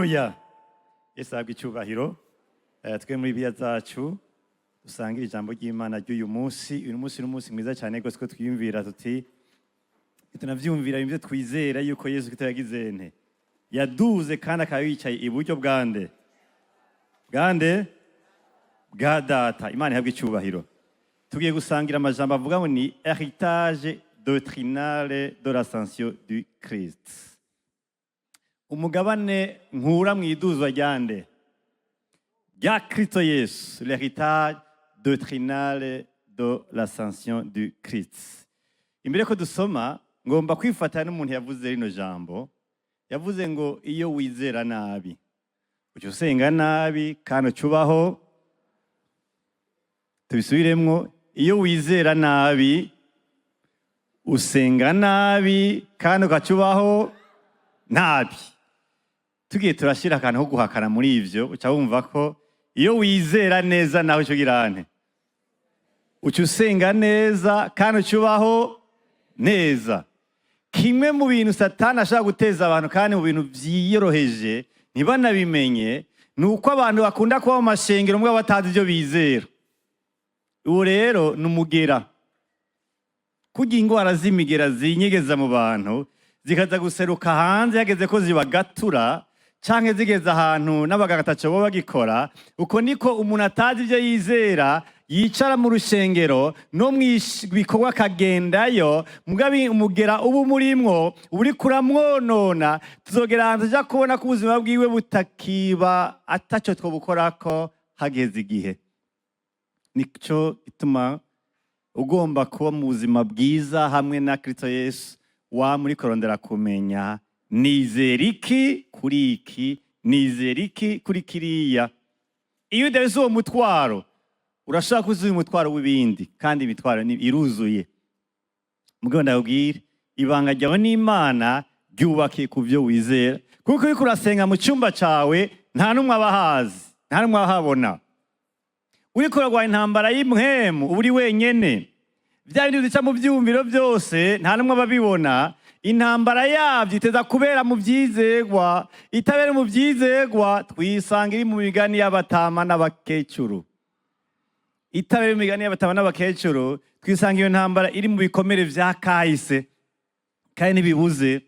Haleluya! Yesu ahabwa icyubahiro. Twe muri bibiliya zacu dusangira ijambo ry'Imana ry'uyu munsi. Uyu munsi ni umunsi mwiza cyane rwose, ko twiyumvira tuti tunavyumvira ibyo twizera, yuko Yesu Kristo yagize nte? Yaduze, kandi akaba yicaye iburyo bwande? Bwande? Bwa Data. Imana ihabwa icyubahiro. Tugiye gusangira amajambo avuga ngo ni "Héritage doctrinale de l'ascension du Christ", umugabane nkura mu iduzwa ryande? Rya Kristo Yesu. L'héritage doctrinale de l'ascension du Christ. Imbere ko dusoma, ngomba kwifatanya n'umuntu yavuze rino jambo. Yavuze ngo iyo wizera nabi, uca usenga nabi kandi ucubaho. Tubisubiremwo: iyo wizera nabi, usenga nabi kandi ugacubaho nabi. Tugiye turashyira akantu ko guhakana muri ivyo, uca wumva ko iyo wizera neza nawe uca ugira nte? Uca usenga neza kandi ucubaho neza. Kimwe mu bintu Satani ashobora guteza abantu, kandi mu bintu vyiyoroheje ntibanabimenye, ni uko abantu bakunda kuba mu mashengero mugabo batazi ivyo bizera. Uwo rero ni umugera. Kurya ingwara z'imigera zinyegeza mu bantu, zikaza guseruka hanze hageze ko zibagatura, canke zigeze ahantu n'abaganga ataco boba bagikora, uko niko umuntu atazi ivyo yizera yicara mu rushengero no mu bikorwa akagendayo, mugabo umugera uba umurimwo uba uriko uramwonona. Tuzogera ahantu tuja kubona ko ubuzima bwiwe butakiba, ataco twobukorako hageze igihe. Nico gituma ugomba kuba mu buzima bwiza hamwe na Kristo Yesu, wa muri kurondera kumenya: nizera iki kuri iki, nizera iki kuri kiriya? Iyo udafise uwo mutwaro, urashobora kuzuza umutwaro w'ibindi, kandi imitwaro iruzuye. Mugabo ndabwire, ibanga ryawe n'Imana ryubakiye ku byo wizera, kuko uriko urasenga mu cyumba cawe, nta n'umwe aba ahazi, nta n'umwe aba ahabona. Uriko uragwanya intambara y'impwemu, uba uri wenyene. Bya bindi bica mu byumviro byose, nta n'umwe aba abibona. Intambara yabyo iteza kubera mu byizegwa. Itabera mu byizegwa, twisanga iri mu migani y'abatama n'abakecuru. Itabera mu migani y'abatama n'abakecuru, twisanga iyo ntambara iri mu bikomere vya kahise. Kandi ntibibuze,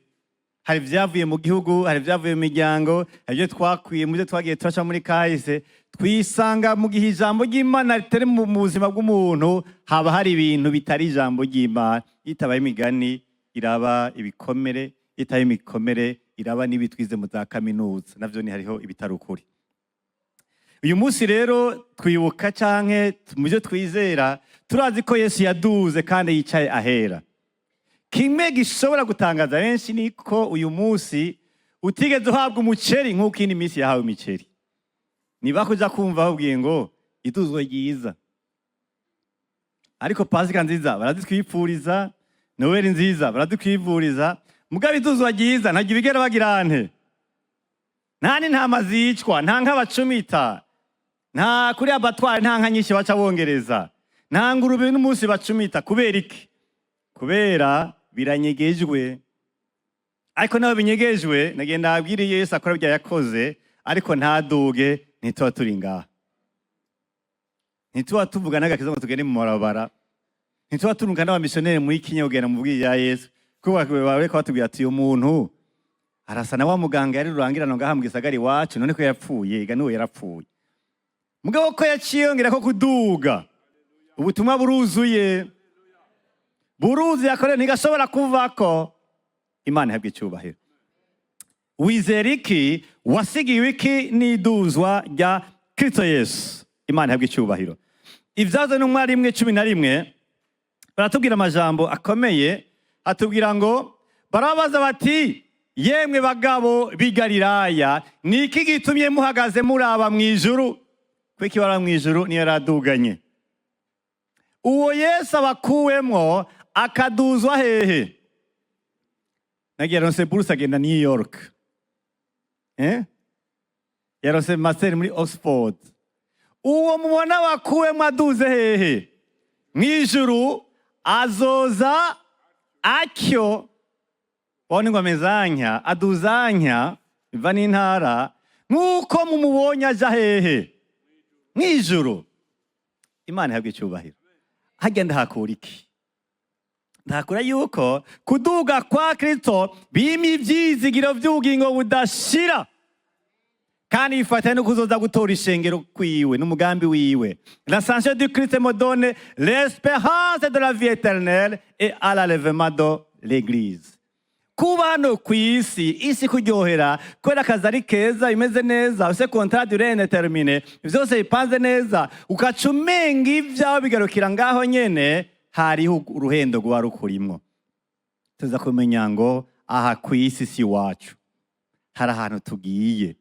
hari ibyavuye mu gihugu, hari ibyavuye mu miryango, hari ibyo twakwiye mu byo twagiye turaca muri kahise. Twisanga mu gihe ijambo ry'Imana ritari mu buzima bw'umuntu, haba hari ibintu bitari ijambo ry'Imana. Itabaye imigani, iraba ibikomere. Itabaye imikomere, iraba n'ibitwize mu za kaminuza, navyo ni hariho ibitari ukuri. Uyu munsi rero twibuka, canke mu byo twizera, turazi ko Yesu yaduze kandi yicaye ahera. Kimwe gishobora gutangaza benshi ni ko uyu munsi utigeze uhabwa umuceri nk'uko iyindi minsi yahawe imiceri. Niba kuja kumva babwiye ngo iduzwa ryiza, ariko Pasika nziza barazitwipfuriza, Noweli nziza barazikwivuriza, mugabo iduzwa ryiza ntagira ibigera bagira nte? Nta n'intama zicwa, nta nka bacumita, nta kuri abatwari, nta nka nyinshi baca bongereza, nta ngurube n'umunsi bacumita. Kubera iki? Kubera biranyegejwe. Ariko naho binyegejwe, nagenda abwira, Yesu akora ibyo yakoze, ariko ntaduge, ntituba turi ngaha, ntituba tuvuga n'agakiza ngo tugende mu marabara, ntituba turunga n'abamisiyoneri muri Kenya kugenda mu bw'iyi ya Yesu, kuko bareka batubwira ati: "Uyu muntu arasa na wa muganga yari rurangirano ngaha mu gisagara iwacu. None ko yapfuye?" Ega niwe yarapfuye, mugabo ko yaciye yongera ko kuduga, ubutumwa buruzuye, buruzuye, akore ntigashobora kuvako. Imana ihabwa icyubahiro. Wizera iki? Wasigiwe iki n'iduzwa rya Kristo Yesu? Imana ihabwa icyubahiro. Ibyakozwe n'Intumwa 1:11 baratubwira amajambo akomeye. Atubwira ngo barababaza bati: "Yemwe bagabo b'i Galilaya, ni iki gitumye muhagaze muraba mu ijuru?" Kuko ibara mu ijuru niyo yaraduganye uwo Yesu abakuwemwo akaduzwa hehe? Nagiye yaronse buruse, agenda New York, eh? Yaronse master muri Oxford. Uwo mubona wakuwemwo aduze hehe? Mu ijuru. Azoza atyo. Wabona ngo amezanya aduzanya biva n'intara. Nk'uko mumubonye aja hehe? Mw'ijuru. Imana ihabwa icyubahiro. Hajya ndahakura iki? Ndahakura yuko kuduga kwa Kristo bima ivyizigiro vy'ubugingo budashira, kandi bifatanya no kuzoza gutora ishengero kwiwe n'umugambi wiwe. L'ascension du Christ me donne l'espérance de la vie éternelle et à l'enlèvement de l'Église. Kuba hano ku isi, isi kuryohera kubera akazi ari keza, imeze neza, ufise contrat durée indéterminée, vyose bipanze neza, ugaca umenga ivyawe bigarukira ngaho nyene, hariho uruhendo rwoba rukurimwo. Tuza kumenya ngo aha ku isi si iwacu, hari ahantu tugiye.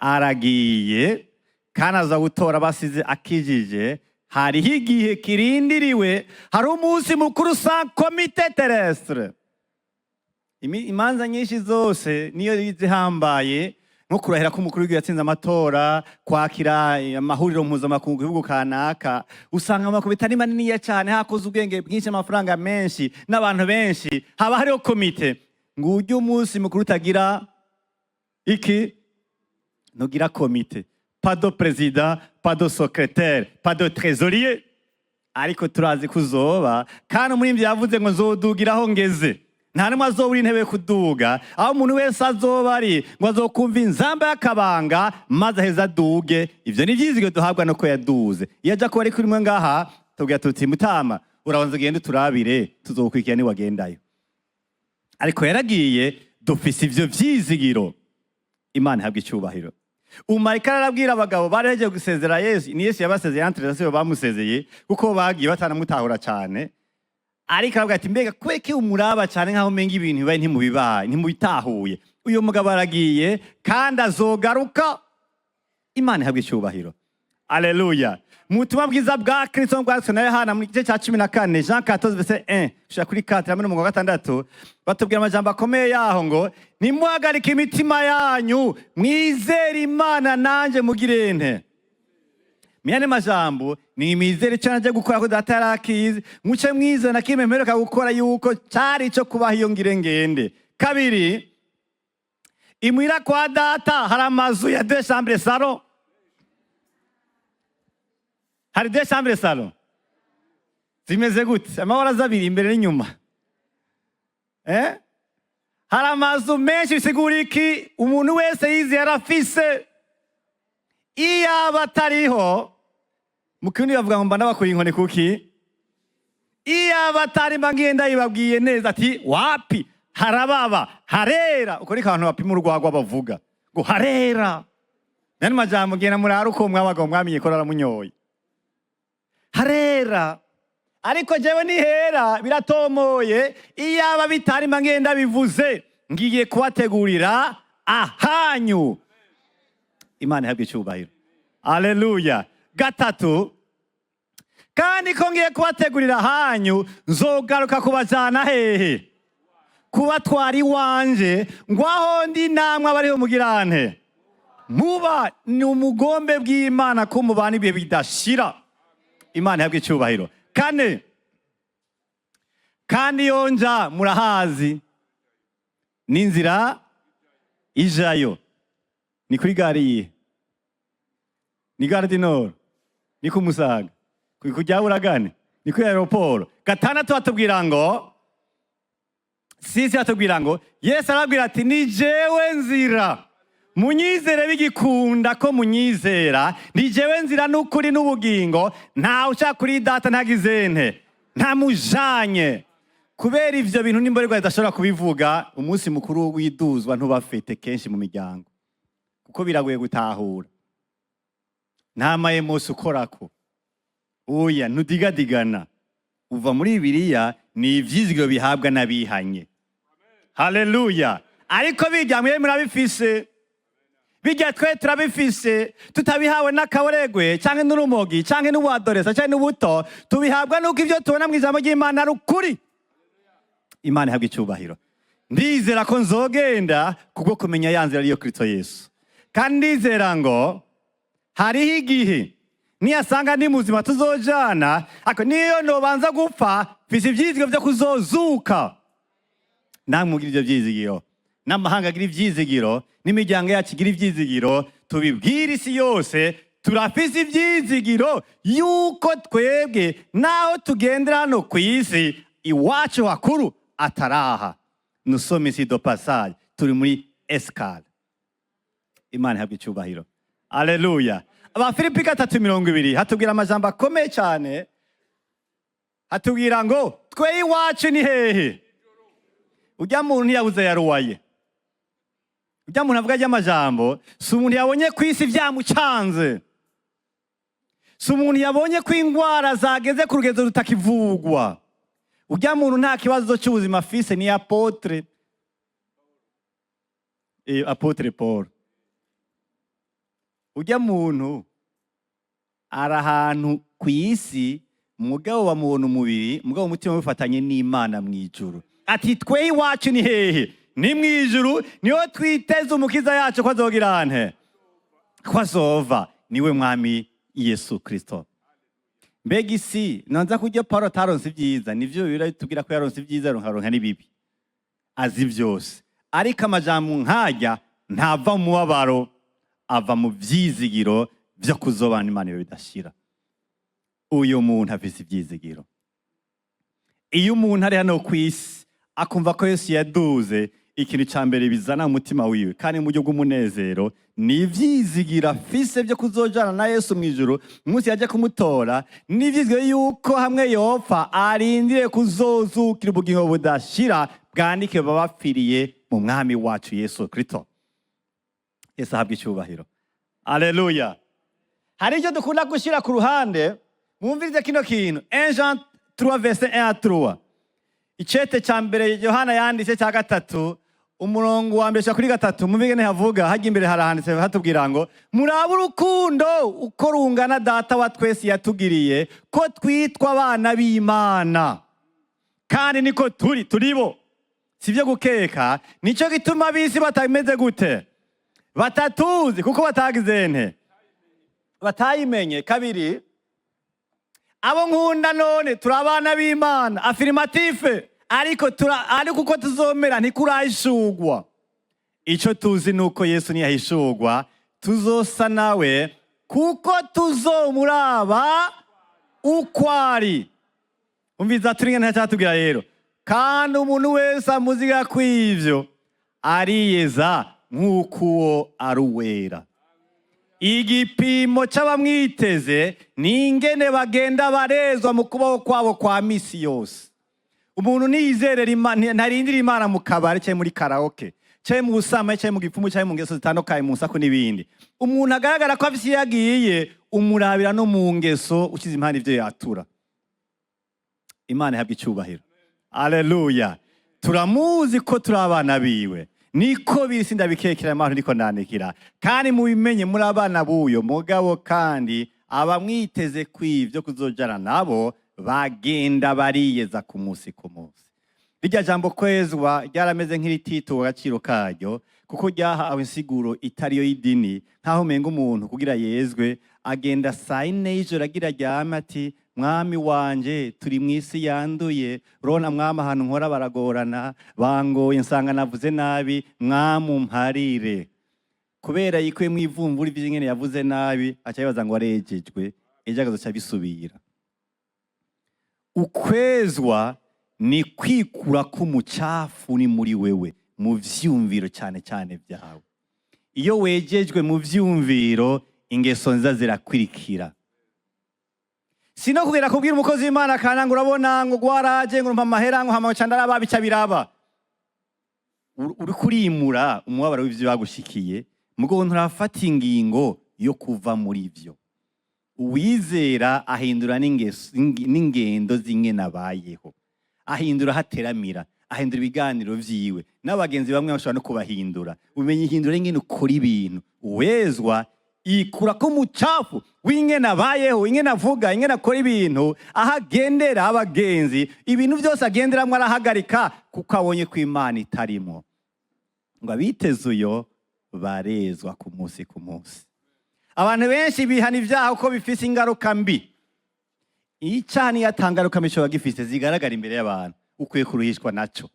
Aragiye kandi aza gutora basize akijije. Hariho igihe kirindiriwe, hari umunsi mukuru sans comité terrestre. Imanza nyinshi zose niyo zihambaye, nko kurahira ko umukuru w'igihugu yatsinze amatora, kwakira amahuriro mpuzamakungu igihugu kanaka, usanga amakomite ari maniniya cyane, hakoze ubwenge bwinshi, amafaranga menshi n'abantu benshi, haba hariho komite. Ngo ujye umunsi mukuru utagira iki? Ntugira komite, pas de président, pas de secrétaire, pas de trésorier. Ariko turazi ko uzoba, kandi umuririmbyi yavuze ngo nzodugiraho ngeze, nta n'umwe azobura intebe yo kuduga. Aho umuntu wese azoba ari, ngo azokumva inzamba y'akabanga maze aheze aduge. Ivyo ni ivyizigiro duhabwa nuko yaduze. Iyo aja kuba ari kuri mwe ngaha, tubwira tuti: "Mutama, urabanza ugende uturabire, tuzokwikira niwagendayo." Ariko yaragiye, dufise ivyo vyizigiro. Imana ihabwa icyubahiro. Umarika arabwira abagabo bari gusezera Yesu. Ni Yesu yabasezeye, entre sibo bamusezeye, kuko bagiye batanamutahura cyane. Ariko aravuga ati: "Mbega kubera ko umuraba cyane nkaho umenga ibintu bibaye ntimubibaye, ntimubitahuye? Uyu mugabo aragiye kandi azogaruka." Imana ihabwa icyubahiro, aleluya. Mu butumwa bwiza bwa Kristo bwanditswe na Yohana mu gice cya 14, Jean 14 verset 1 gushika kuri 4 hamwe n'umurongo wa 6, batubwira amajambo akomeye yaho ngo: "Ntimuhagarike imitima yanyu, mwizere Imana, nanjye mugirente." Muyandi majambo, nimwizere icyo naje gukora, ko Data yarakizi, muce mwizera na kimwe mperuka gukora, yuko cyari ico kubaha iyo ngire ngende. Kabiri, imuhira kwa Data hari amazu ya deux chambres salon. Hari deux chambres salon zimeze gute? Amabaraza abiri imbere n'inyuma, eh? Hari amazu menshi. Bisigura iki? Umuntu wese yize yarafise. Iyaba atariho, mu kirundi bavuga ngo mba ndabakuye inkoni kuki. Iyaba atari, mba ngiye ndayibabwiye neza ati: "Wapi, harababa, harera." Uko niko abantu bapima urwagwa bavuga ngo harera. Nani majambo, ngenda murara uko mwabagabo mwamenye ko raramunyoye, harera. Ariko jewe nihera, biratomoye. Iyaba bitari, mba ngenda bivuze. Ngiye kubategurira ahanyu. Imana ihabwe icyubahiro, aleluya. Gatatu, kandi ko ngiye kubategurira ahanyu, nzogaruka kubajana hehe? Kubatwara iwanje, ngo aho ndi namwe abariho mugirante muba. Ni umugombe bw'Imana ko mubana ibihe bidashira. Imana ihabwe icyubahiro. Kane, kandi yonja murahazi n'inzira ijayo. Ni kuri gare yihe? Ni Gare du Nord? Ni ku Musaga? Ku rya Buragane? Ni kuri aéroport? Gatandatu batubwira ngo, sisi batubwira ngo Yesu arabwira ati: "Ni jewe nzira, munyizere bigikunda ko munyizera. Ni jewe nzira n'ukuri n'ubugingo, ntawe ushaka kuri Data ntagizente ntamujanye." Kubera ivyo bintu n'imborerwa zidashobora kubivuga, umunsi mukuru w'iduzwa ntubafete kenshi mu miryango, kuko biragoye gutahura. Nta ma émotions ukorako, oya, ntudigadigana. Uva muri Bibiliya, ni ivyizigiro bihabwa n'abihanye, haleluya. Ariko bijya mwe murabifise, bijya twe turabifise, tutabihawe n'akaboregwe canke n'urumogi canke n'ubuadoresa canke n'ubuto. Tubihabwa n'uko ivyo tubona mu ijambo ry'Imana ari ukuri. Imana ihabwa icyubahiro. Ndizera ko nzogenda kubwo kumenya ya nzira ariyo Kristo Yesu. Kandi ndizera ngo hariho igihe niyasanga ndi muzima tuzojana. Ariko niyo nobanza gupfa, mfise ivyizigiro vyo kuzozuka. Namwe mugira ivyo vyizigiro, n'amahanga agira ivyizigiro, n'imiryango yacu igira ivyizigiro. Tubibwire isi yose, turafise ibyizigiro yuko twebwe naho tugendera hano ku isi, iwacu hakuru ataraha. Nous sommes ici de passage, turi muri escale. Imana ihabwa icyubahiro, aleluya. Abafilipi 3:20 hatubwira amajambo akomeye cyane, hatubwira ngo twe iwacu ni hehe? Ujya muntu ntiyabuze yaruwaye. Ujya muntu avuga ry'amajambo si umuntu yabonye ku isi byamucanze, si umuntu yabonye ko indwara zageze ku rugezo rutakivugwa. Ujya muntu nta kibazo cy'ubuzima afise, ni apôtre Paul. Ujya muntu ari ahantu ku isi, mugabo bamubona umubiri, mugabo umutima wifatanye n'Imana mu ijuru. Ati twe iwacu ni hehe? Ni mu ijuru, niho twiteze umukiza yacu ko azogira nte? Ko azova, niwe Mwami Yesu Kristo. Mbega isi nonza kurya? Paulo ataronse ibyiza, nivyo biratubwira ko yaronse ibyiza, aronka n'ibibi, azi byose. Ariko amajambo nkajya ntava mu mubabaro, ava mu vyizigiro vyo kuzobana Imana ibihe bidashira. Uyu muntu afise ivyizigiro. Iyo umuntu ari hano ku isi akumva ko Yesu yaduze, ikintu ca mbere bizana mu mutima wiwe kandi mu buryo bw'umunezero ni ivyizigiro afise vyo kuzojana na Yesu mu ijuru umunsi yaje kumutora, n'ivyizigiro yuko hamwe yopfa arindiriye kuzozukira ubugingo budashira bwandikiwe bapfiriye mu Mwami wacu Yesu Kristo. Yesu ahabwa icyubahiro, aleluya. Hari icyo dukunda gushyira ku ruhande. Mwumvirize kino kintu, 1 Jean 3 verset 1 à 3, icete cya mbere Yohana yanditse cya gatatu, umurongo wa mbere kuri gatatu. Mwumve ingene havuga. Hajya imbere harahanditse, hatubwira ngo murabe urukundo uko rungana Data wa twese yatugiriye, ko twitwa abana b'Imana, kandi niko turi, turibo. Si ibyo gukeka. Nicyo gituma ab'isi batameze gute? Batatuzi, kuko batagize nte? Batayimenye. Kabiri, abo nkunda, none turi abana b'Imana, affirmatif, ariko ariko uko tuzomera ntikurahishurwa. Icyo tuzi ni uko Yesu niyahishurwa tuzosa nawe, kuko tuzomuraba uko ari. Umviza, turi ntacyatubwira rero. Kandi umuntu wese amuziga kw'ivyo ariyeza nk'uko uwo ari uwera. Igipimo c'abamwiteze ni ingene bagenda barezwa mu kubaho kwabo kwa misi yose. Umuntu ntiyizerera ntarindira Imana mu kabari cyangwa muri karaoke cyangwa mu busambanyi cyangwa mu gipfumu cyangwa mu ngeso zitandukanye, mu nsaku n'ibindi. Umuntu agaragara ko afise iyo yagiye, umurabira no mu ngeso, ukize impande ivyo yatura. Imana ihabwa icyubahiro, aleluya. Turamuzi ko turi abana biwe, niko bisi ndabikekera amahoro, niko ndandikira kandi mubimenye, muri abana b'uyo mugabo. Kandi abamwiteze kw'ivyo kuzojana nabo bagenda bariyeza ku munsi ku munsi. Rirya jambo kwezwa ryarameze nk'iritituwe agaciro karyo, kuko ryahawe insiguro itariyo y'idini, nk'aho umenga umuntu kugira yezwe agenda saa 4 y'ijoro agira aryame ati: "Mwami wanje, turi mu isi yanduye, urabona Mwami, ahantu nkora baragorana, bangoye, nsanga navuze nabi, Mwami umparire." Kubera yikuyemo ivumvuri vy'ingene yavuze nabi, aca yibaza ngo arejejwe, ejo akazoca bisubira. Ukwezwa ni kwikura k'umucafu ni muri wewe, mu vyumviro cyane cyane byawe. Iyo wejejwe mu vyumviro, ingeso nziza zirakwirikira. Si no kugera kubwira umukozi w'Imana kana ngo urabona ngo gwaraje, ngo umpa amahera, ngo hama ndaraba bica biraba. Uriko urimura umubabaro w'ivyo bagushikiye, mugabo nturafata ingingo yo kuva muri vyo. Uwizera ahindura n'ingeso n'ingendo z'ingene abayeho, ahindura aho ateramira, ahindura ibiganiro vyiwe n'abagenzi bamwe bashobora no kubahindura. Umenya ihindura ingene ukora ibintu. Uwezwa ikura ko umucafu w'ingene abayeho, ingene avuga, ingene akora ibintu, aho agendera, abagenzi, ibintu byose agenderamwo arahagarika, kuko abonye ko Imana itarimo. Ngo abiteze uyo barezwa ku munsi ku munsi. Abantu benshi bihana ibyaha kuko bifise ingaruka mbi. Icyaha niyo ata ngaruka mbi coba gifise zigaragara imbere y'abantu, ukwiye kuruhishwa naco.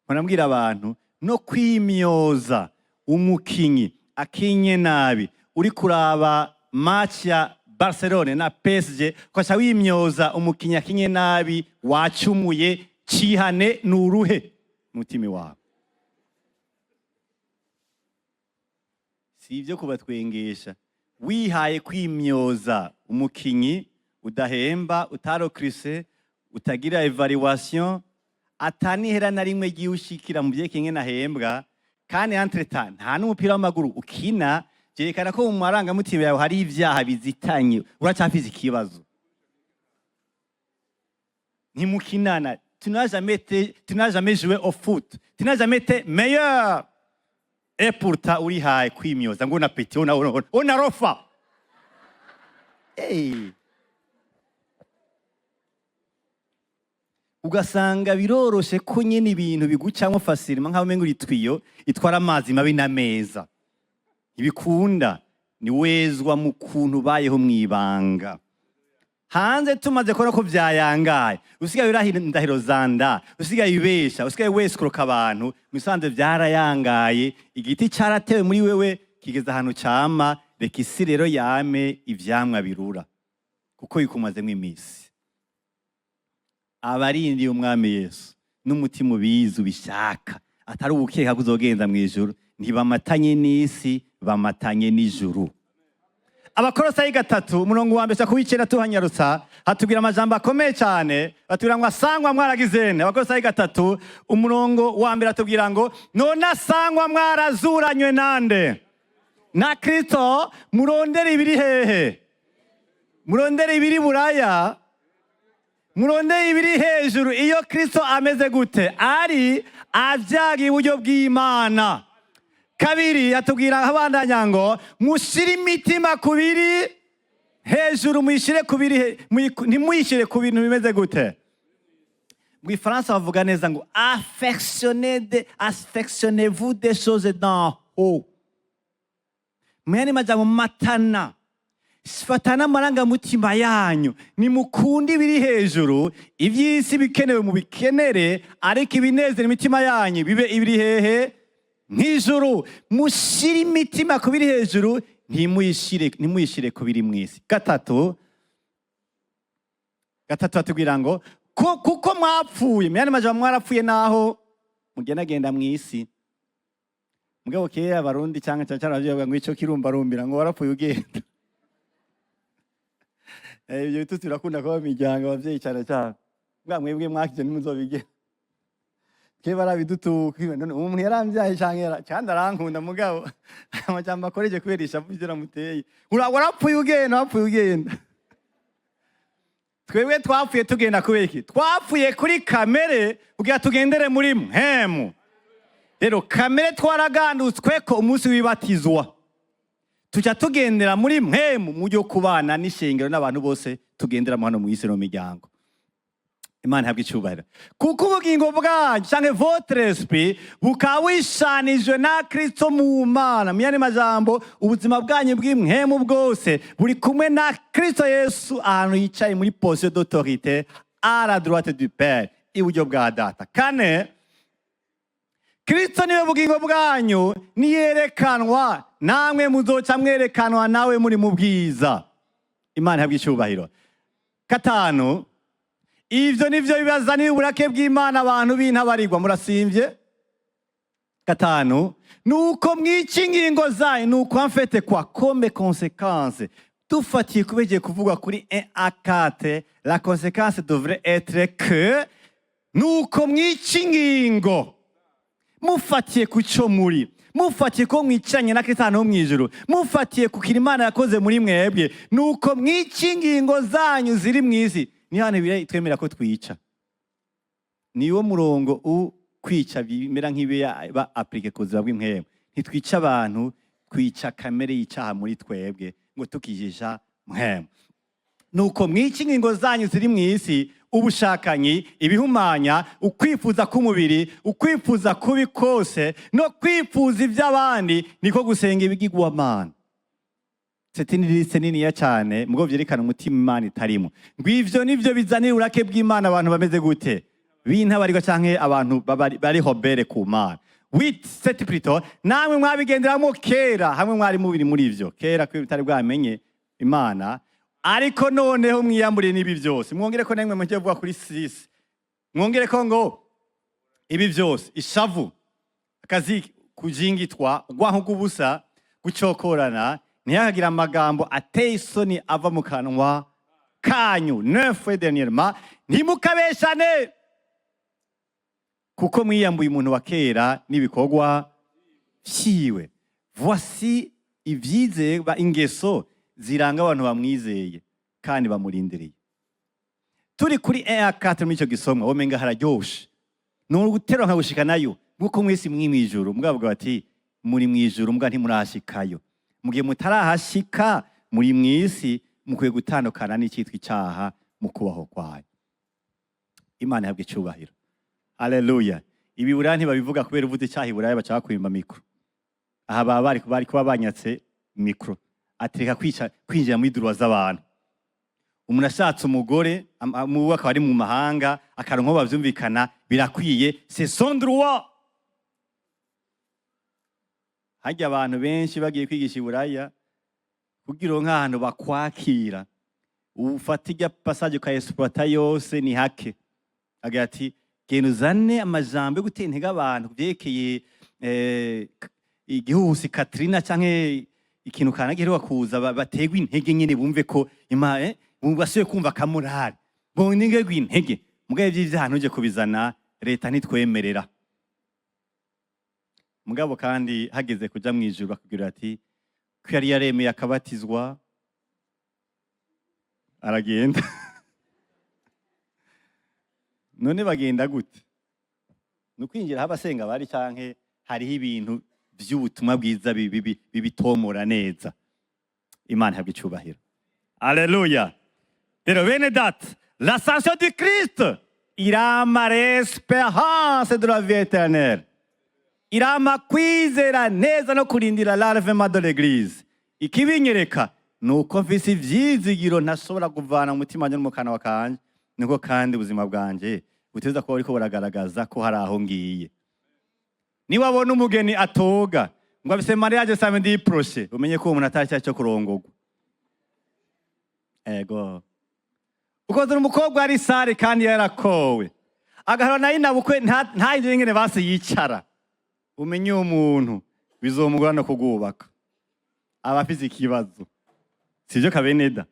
Murambwira abantu no kwimyoza umukinyi. Akinye nabi, uri kuraba match ya Barcelone na PSG, ukaca wimyoza umukinyi akinye nabi, wacumuye. Cihane nuruhe mutima wawe. Si ibyo kubatwengesha. Wihaye kwimyoza umukinyi udahemba, utarokrise, utagira évaluation, atanihera na rimwe giye ushikira mu vyerekeye ingene ahembwa, kandi entre-temps nta n'umupira w'amaguru ukina, vyerekana ko mu marangamutima yawe hari ivyaha bizitanye, uracyafise ikibazo. Ntimukinana, tu n'as jamais joué au foot, tu n'as jamais été meilleur, et pourtant urihaye kwimyoza ngo una petit, una rofa. Hey. Ugasanga biroroshe ko nyene ibintu bigucamwo facilement, nkaho umenga uri tuyau itwara amazi mabi na meza. Ntibikunda. Niwezwa mu kuntu ubayeho mw'ibanga. Hanze tumaze kubona ko vyayangaye, usigaye urahira indahiro zanda, usigaye ubesha, usigaye wesikuruka abantu, musanze vyarayangaye. Igiti caratewe muri wewe, kigeze ahantu cama. Reka isi rero yame ivyamwa birura, kuko bikumazemwo imisi. Abarindiye Umwami Yesu n'umutima ubizi, ubishaka, atari ubukeka ko uzogenda mw'ijuru, ntibamatanye n'isi, bamatanye n'ijuru. Abakorosayi 3, umurongo wa mbere kuw'icenda, tuhanyarutsa, hatubwira amajambo akomeye cyane. Batubwira ngo asangwa mwaragizene. Abakorosayi 3, umurongo wa mbere, atubwira ngo none asangwa mwarazuranywe nande? Na Kristo. Murondere ibiri hehe? Murondere ibiri buraya, murondere ibiri hejuru, iyo Kristo ameze gute? Ari avyaga iburyo bw'Imana. Kabiri, atubwira abandanya ngo mushire imitima ku biri hejuru, muyishire ku biri ntimuyishire ku bintu bimeze gute? Mu Ifaransa bavuga neza ngo affectionnez-vous des choses d'en haut. Mu yandi majambo, matana, fatana amarangamutima yanyu, nimukunde ibiri hejuru. Iby'isi bikenewe mu bikenere, ariko ibinezera imitima yanyu bibe ibiri hehe? Nk'ijuru. Mushyire imitima ku biri hejuru, ntimuyishire ku biri mu isi. Gatatu, gatatu batubwira ngo kuko mwapfuye. Mu yandi majambo, mwarapfuye naho mugendagenda mu isi. Mugabo kera Abarundi cyangwa cyane cyane abavyeyi bavuga ngo ico kirumbarumbira, ngo warapfuye ugenda. Ibyo bitutsi birakunda kuba mu miryango, abavyeyi cyane cyane. Bwa mwebwe mwakije ntimuzobigera. Ke barabidutuka. None umuntu yaramvyaye canke kandi arankunda, mugabo amajambo akoreje kubera ishavu ivyo namuteye. Warapfuye ugenda, warapfuye ugenda. Twebwe twapfuye tugenda kubera iki? Twapfuye kuri kamere kugira tugendere muri mpemu. Rero kamere twaragandutswe ko umunsi wibatizwa, tuca tugendera muri mpemu mu buryo kubana n'ishengero n'abantu bose tugenderamo hano mu isi no mu miryango. Imana ihabwa icyubahiro, kuko ubugingo bwanyu canke votre esprit bukaba wishanijwe na Kristo mu Mana. Mu yandi majambo, ubuzima bwanyu bw'impwemu bwose buri kumwe na Kristo Yesu, ahantu yicaye muri position d'autorité, à la droite du Père, iburyo bwa Data. Kane, Kristo niwe bugingo bwanyu, niyerekanwa, namwe muzoca mwerekanwa nawe muri mu bwiza. Imana ihabwa icyubahiro. Gatanu, ivyo nivyo bibazanira uburake bw'Imana abantu b'intabarigwa. Murasimvye. Gatanu, nuko mwica ingingo zayo. Nuko en fait quoi, comme conséquence, dufatiye kubegeye kuvugwa kuri 1 à 4, la conséquence devrait être que nuko mwica ingingo, mufatiye ku cyo muri, mufatiye ko mwicanye na Kristo ahantu ho mw'ijuru, mufatiye ku kintu Imana yakoze muri mwebwe, nuko mwica ingingo zanyu ziri mu isi. Ni hano Bibiliya twemera ko twica. Niwo murongo u kwica bimera nk'ibiba appliqué ku buzima bw'impwemu. Ntitwica abantu, twica kamere y'icaha muri twebwe ngo tukijisha mpwemu. Nuko mwica ingingo zanyu ziri mu isi: ubushakanyi, ibihumanya, ukwifuza k'umubiri, ukwifuza kubi kose, no kwifuza iby'abandi, niko gusenga ibigirwamana. C'est une liste niniya cyane, mugo vyerekana umutima Imana itarimo. Ngo ivyo nivyo bizanira urake bw'Imana abantu bameze gute? B'intabarigwa canke abantu bari rebelles ku Mana. Huit, sept plutôt. Namwe mwabigenderamo kera, hamwe mwari mubiri muri ivyo kera, ko bitari bwamenye Imana. Ariko noneho mwiyamburiye n'ibi byose. Mwongere ko namwe mugiye kuvuga kuri six, mwongere ko ngo ibi byose: ishavu, akazi, kujingitwa, urwanko rw'ubusa, gucokorana, ntihagire amagambo ateye isoni ava mu kanwa kanyu. Neuf, dernièrement, ntimukabeshane, kuko mwiyambuye umuntu wa kera n'ibikorwa vyiwe. Voici ivyizerwa, ingeso ziranga abantu bamwizeye kandi bamurindiriye. Turi kuri 1 à 4 muri icyo gisomwa, womenga hararyoshe, ni uguterura nkagushika nayo, nkuko mwese mwi mwijuru. Mwavuga bati muri mwijuru, mbwa ntimurashikayo. Mugihe mutarahashika, muri mwisi, mukwiye gutandukana n'icyitwa icaha mu kubaho kwayo. Imana ihabwa icubahiro. Haleluya! Ibi Buraya ntibabivuga, kubera uvuze icyaha i Buraya baca bakwimba micro. Aha baba bari kuba banyatse micro, atereka kwica kwinjira muri droits z'abantu. Umuntu ashatse umugore muwe akaba ari mu mahanga, akaronka aho bavyumvikana, birakwiye, c'est son droit. Harya abantu benshi bagiye kwigisha i Buraya, kugira ngo nk'ahantu bakwakira ufata irya passage ukayexploita yose, ni hake. Agira ati: "Genda uzane amajambo yo gutera intege abantu vyerekeye igihuhusi Katrina canke ikintu kana giheruka kuza, bategwe intege nyene, bumve ko ima basubiye kumva akamorale, bongerwe intege." Mugabo ivy'ivyaha ntuje kubizana, leta ntitwemerera. Mugabo kandi hageze kuja mw'ijuru, bakubwira ati ko yari yaremeye akabatizwa, aragenda. None bagenda gute? Ni ukwinjira aho abasenga bari, canke hariho ibintu vy'ubutumwa bwiza bibitomora neza? Imana ihabwa icubahiro. Aleluya! Rero bene data, l'ascension du Christ irampa l'espérance de la vie éternelle, irampa kwizera neza no kurindira l'enlèvement de l'Église. Ikibinyereka ni uko mfise ivyizigiro ntashobora kuvana mu mutima wanje no mu kanwa kanje, niko kandi ubuzima bwanje buteza kuba buriko buragaragaza ko hari aho ngiye. Niba abona umugeni atoga ngo afise mariage samedi prochain, umenye ko uwo muntu atari cyaha cyo kurongorwa. Ego, ukozera umukobwa ari sare kandi yarakowe, agahora nayo inabukwe, ntahindure ingene basi yicara, umenye uwo muntu bizomugora no kugubaka, aba afise ikibazo, sivyo kabeneda?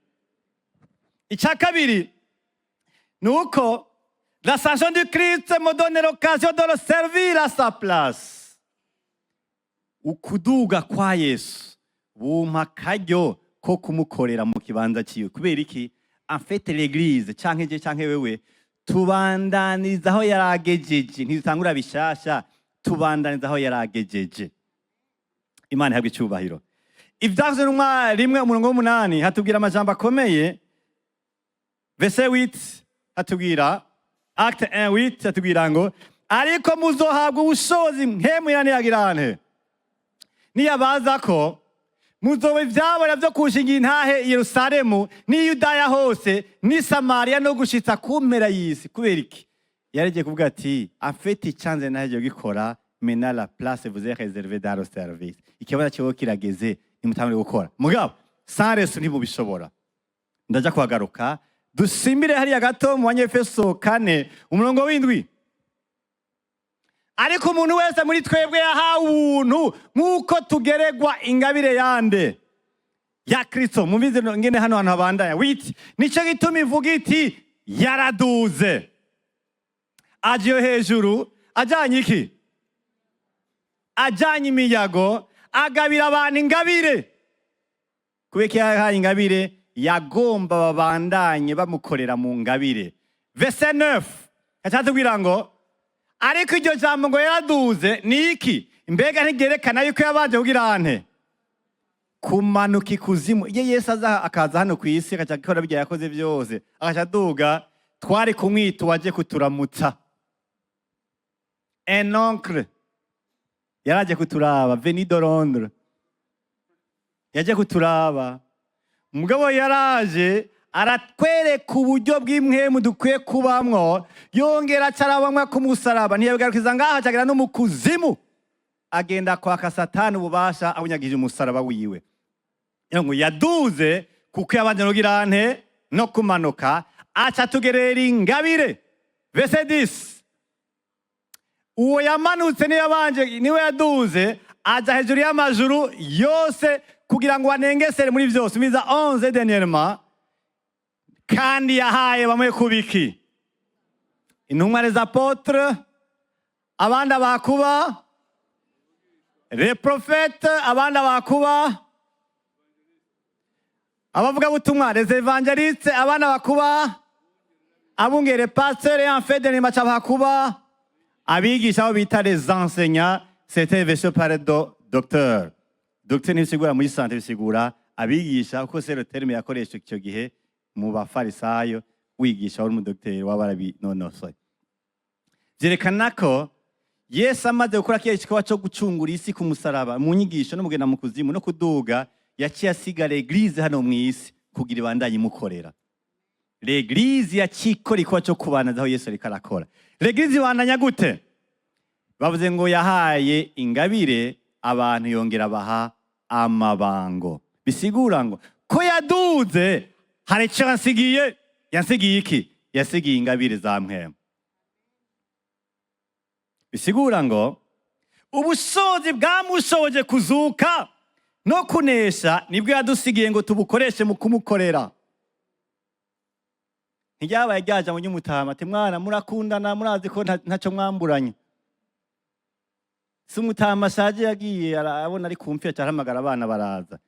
Icya kabiri ni uko l'ascension du Christ me donne l'occasion de le servir à sa place. Ukuduga kwa Yesu bumpa akaryo ko kumukorera mu kibanza ciwe. Kubera iki? En fait, l'Église, canke je canke wewe, tubandaniriza aho yaragejeje, ntidutangura bishasha, tubandaniza aho yaragejeje. Imana ihabwa icubahiro. Ibyakozwe n'Intumwa 1, umurongo w'8, hatubwira amajambo akomeye. Verset 8 hatubwira, Acte 1 8 hatubwira ngo: "Ariko muzohabwa ubushobozi Mpwemu niyagirante, niyabaza ko, muzoba ivyabona vyo kushingira intahe i Yerusalemu n'i Yudaya hose n'i Samariya no gushitsa ku mpera y'isi." Kubera iki? Yaragiye kuvuga ati: "En fait, icanze nahejeje gikora, maintenant la place vous est réservée dans le service." Ikibazo kiba kirageze, nimutangure gukora. Mugabo sans reçu ntimubishobora. Ndaja kuhagaruka. Dusimbire hariya gato mu Banyefeso 4, umurongo w'7. Ariko umuntu wese muri twebwe yahawe ubuntu nk'uko tugeregwa ingabire yande? Ya Kristo. Mubizi ngene hano hantu habandanya witi. Nico gituma ivuga iti: "Yaraduze aje hejuru, ajanye iki? Ajanye imiyago, agabira abantu ingabire." Kubera ko yahaye ingabire, yagomba babandanye bamukorera mu ngabire. Verset 9 acatubwira ngo: "Ariko iryo jambo ngo yaraduze ni iki? Mbega ntiryerekana yuko yabanje kugira ante? Kumanuka ikuzimu." Iyo Yesu aza akaza hano ku isi, agaca akora birya yakoze byose, agaca aduga, twari kumwita uwaje kuturamutsa, un oncle yaraje kuturaba, venu de Londres, yaje kuturaba. Mugabo yaraje aratwereka uburyo bw'impwemu dukwiye kubamwo, yongera acarabamwa ku musaraba. Ntiyabigarukiza ngaho, acagera no mu kuzimu. Agenda kwaka Satani ububasha abunyagije umusaraba wiwe. Ngo yaduze kuko yabanje no kugira nte? No kumanuka, aca tugerera ingabire. Verset 10: uwo yamanutse niwe yabanje, niwe yaduze aja hejuru y'amajuru yose kugira ngo anengesere muri vyose. Miza 11 dernièrement: kandi yahaye bamwe kubiki? Intumwa, les apôtres, abandi abakuba les prophètes, abandi abakuba abavugabutumwa, les évangélistes, abandi abakuba abungere, pasteurs, et en fait dernièrement abakuba abigisha, abo bita les enseignants. C'était version par de docteur. Docteur ntibisigura muri santé, bisigura abigisha, kuko c'est le terme yakoreshwa icyo gihe mu bafarisayo. Wigisha wari umudokiteri, waba warabinonosoye. Vyerekana ko Yesu amaze gukora kiriya gikorwa cyo gucungura isi ku musaraba, mu nyigisho no mugenda mu kuzimu no kuduga, yaciye asiga l'église hano mu isi kugira ibandanye imukorera. L'église yaciye ikora igikorwa cyo kubanaza aho Yesu ariko arakora. L'église ibandanya gute? Bavuze ngo yahaye ingabire abantu, yongera abaha amabango. Bisigura ngo ko yaduze hari icyo yansigiye. Yansigiye iki? Yasigiye ingabire za mpwemu. Bisigura ngo ubushobozi bwamushoboje kuzuka no kunesha nibwo yadusigiye ngo tubukoreshe mu kumukorera. Ntiryabaye ryaja mu ry'umutama ati: "Mwana, murakundana, murazi ko ntacyo mwamburanye." Si umutama ashaje yagiye arabona ari kumfira, arahamagara abana baraza.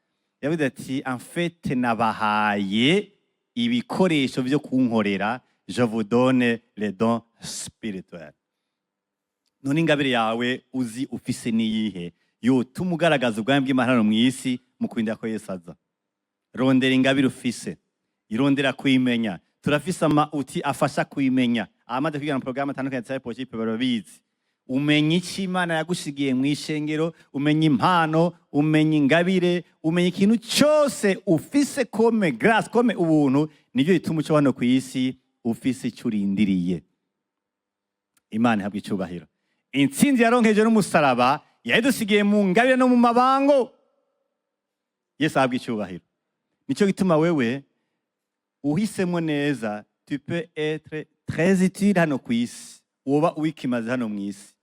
Yavuze ati: "En fait, nabahaye ibikoresho byo kunkorera, je vous donne les dons spirituels." None ingabire yawe uzi ufise niyihe yotuma ugaragaza ubwami bw'Imana hano mu isi mu kurinda ko Yesu aza? Rondera ingabire ufise, irondera kuyimenya. Turafise ama outils afasha kuyimenya. Abamaze kwiga porogaramu atandukanye za Discipleship barabizi. Umenya icyo Imana yagushigiye mu ishengero, umenya impano, umenya ingabire, umenya ikintu cyose ufise comme grâce, comme ubuntu. Nibyo bituma uca hano ku isi ufise icyo urindiriye. Imana ihabwa icyubahiro. Intsinzi yaronkeje n'umusaraba yayidusigiye mu ngabire no mu mabango. Yesu ahabwa icyubahiro. Nicyo gituma wewe uhisemo neza, tu peux être très utile hano ku isi, woba uwikimaze hano mu isi.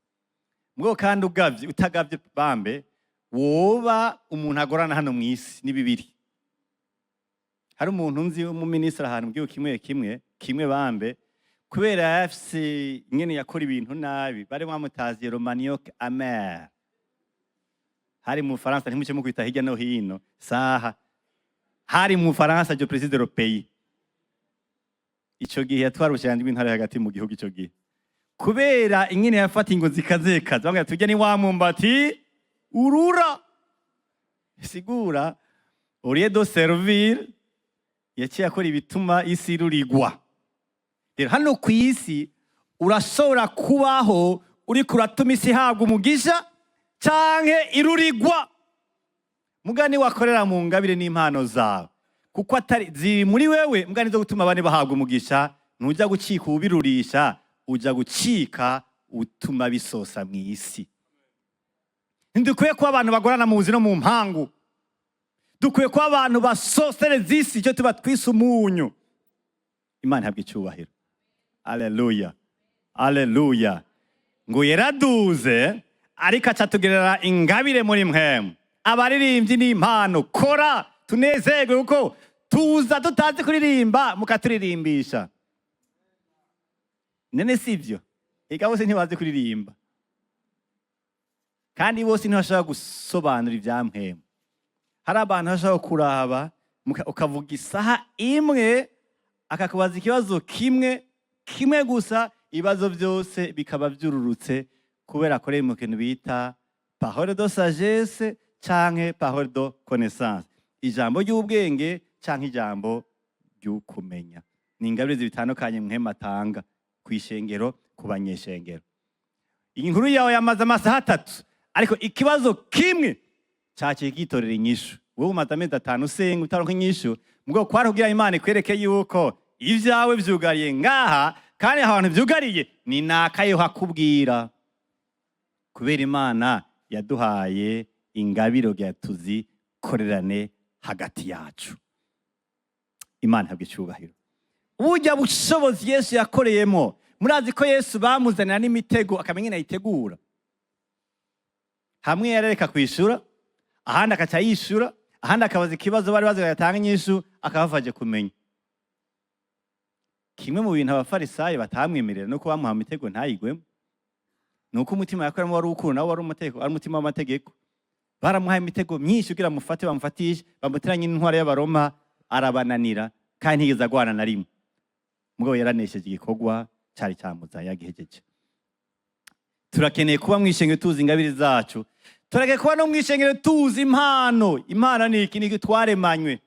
Mugabo kandi ugavye, utagavye bambe, woba umuntu agorana hano mu isi. Ni bibiri. Hari umuntu nzi w'umuminisitiri ahantu mu gihugu kimwe kimwe kimwe bambe, kubera yafise ingene yakora ibintu nabi, bari bamutaziye le manioc amer. Hari mu Faransa, ntimuce mukwita hirya no hino saha. Hari mu Faransa, je précise le pays. Ico gihe yatwara ubushikiranganji bw'intara hagati mu gihugu. Ico gihe, kubera ingene yafata ingo zikazekaza, bamwe tujya ni wa mwumbati urura. Sigura, au lieu de servir, yaciye akora ibituma isi irurigwa. Rero hano ku isi urashobora kubaho uriko uratuma isi ihabwa umugisha canke irurigwa. Mugani wakorera mu ngabire n'impano zawe, kuko atari ziri muri wewe, mugani zo gutuma abandi bahabwa umugisha, ntujya gucika ubirurisha, ujya gucika utuma bisosa mu isi. Ntidukwiye kuba abantu bagorana mu buzima no mu mpangu. Dukwiye kuba abantu basosereza isi, icyo tuba twise umunyu. Imana ihabwa icyubahiro. Aleluya, aleluya. Ngo yaraduze, ariko aca ingabire muri mwemu. Abaririmbyi ni impano, kora tunezerwe, kuko tuza tutazi kuririmba, mukaturirimbisha. None si ibyo? Ega bose ntibazi kuririmba, kandi bose ntibashobora gusobanura ibya mpwemu. Hari abantu bashobora kuraba ukavuga isaha imwe, akakubaza ikibazo kimwe kimwe gusa, ibibazo byose bikaba byururutse, kubera akoreye mu kintu bita parole de sagesse canke parole de connaissance, ijambo ry'ubwenge canke ijambo ry'ukumenya. Ni ingabire zitandukanye mpwemu atanga ku ishengero, ku banyeshengero. Iyi nkuru yawe yamaze amasaha 3, ariko ikibazo kimwe caciye gitorera inyishu. Wowe umaze amezi 5 usenga utaronka inyishu. Mugabo kwari kugira Imana ikwereke yuko ivyawe vyugariye ngaha, kandi ahantu vyugariye ni nakayo hakubwira, kubera Imana. Yaduhaye ingabiro kugira tuzikorerane hagati yacu. Imana ihabwa icubahiro. Burya bushobozi Yesu yakoreyemo, murazi ko Yesu bamuzanira n'imitego, akamenya ingene ayitegura. Hamwe yarareka kwishura, ahandi akaca yishura, ahandi akabaza ikibazo bari bazi agatanga inyishu, akabafashe kumenya. Kimwe mu bintu Abafarisayo batamwemerera nuko bamuha imitego ntayigwemo, nuko umutima yakoramo wari uw'urukundo, nawo wari umutegeko, ari umutima w'amategeko. Baramuhaye imitego myinshi kugira bamufate, bamufatishe, bamuteranye n'intwaro y'Abaroma, arabananira, kandi ntiyigeze agwana na rimwe. Mugabo yaranesheje igikorwa cari camuzanye, yagihejeje. Turakeneye kuba mw'ishengero tuzi ingabire zacu. Turakeneye kuba no mw'ishengero tuzi impano. Impano ni iki? Ni twaremanywe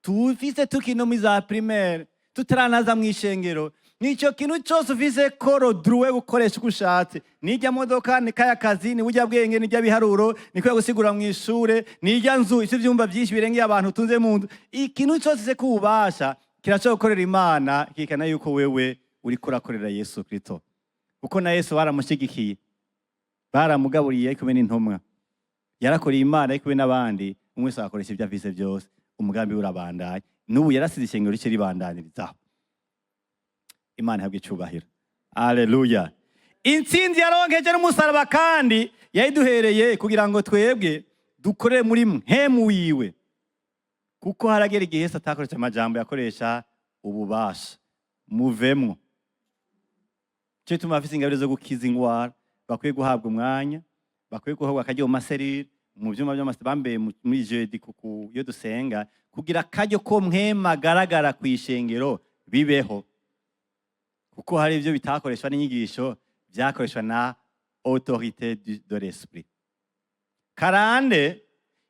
tufise tukiri no muri za primaire, tutaranaza mw'ishengero. Nico kintu cyose ufise koro droit gukoresha uko ushatse. Nirya modoka, ni kaya kazi, ni burya bwenge, nirya biharuro, ni kwiga gusigura mw'ishure, nirya nzu ifite ivyumba vyinshi birengeye abantu utunze mu nzu. Ikintu cyose se kubasha kirashobora gukorera Imana, kikana yuko wewe uriko urakorera Yesu Kristo, kuko na Yesu baramushigikiye, baramugaburiye ari kumwe n'intumwa. Yarakoreye Imana ari kumwe n'abandi. Umwe wese agakoresha ibyo afise byose, umugambi we urabandanya. N'ubu yarasize ishengero rice ribandanirizaho. Imana ihabwe icubahiro. Aleluya! Intsinzi yaronkeje n'umusaraba kandi yayiduhereye kugira ngo twebwe dukorere muri mpemu wiwe, kuko haragera igihe Yesu atakoresha amajambo, yakoresha ububasha: "Muvemwo." Cyo gituma abafise ingabire zo gukiza ingwara bakwiye guhabwa umwanya, bakwiye guhabwa akaryo mu ma cellules, mu vyumba vy'amase bambaye muri jeudi, kuku iyo dusenga, kugira akaryo ko mpwema agaragara kw'ishengero bibeho, kuko hari ivyo bitakoreshwa n'inyigisho, vyakoreshwa na autorité de l'esprit. Karande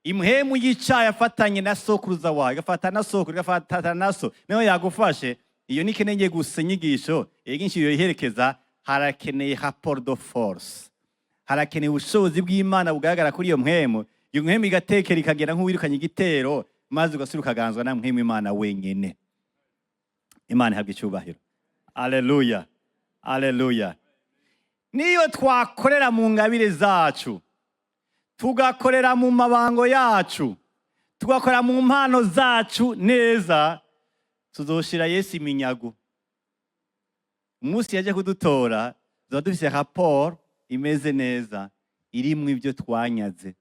impwemu y'icaha yafatanye na sokuruza wawe, igafata na sokuru, igafata na so, niyo yagufashe. Iyo nikeneye gusa inyigisho, inyigisho yoyiherekeza. Harakeneye rapport de force, harakeneye ubushobozi bw'Imana bugaragara kuri iyo mpwemu. Iyo mpwemu igatekera, ikagera nk'uwirukanye igitero, maze ugasubira ukaganzwa na mpwemu Imana wenyene. Imana ihabwa icyubahiro. Aleluya, aleluya! Niyo twakorera mu ngabire zacu, tugakorera mu mabango yacu, tugakorera mu mpano zacu neza, tuzoshira Yesu iminyago. Umunsi yaje kudutora, tuba dufise raporo imeze neza, irimwo ibyo twanyaze,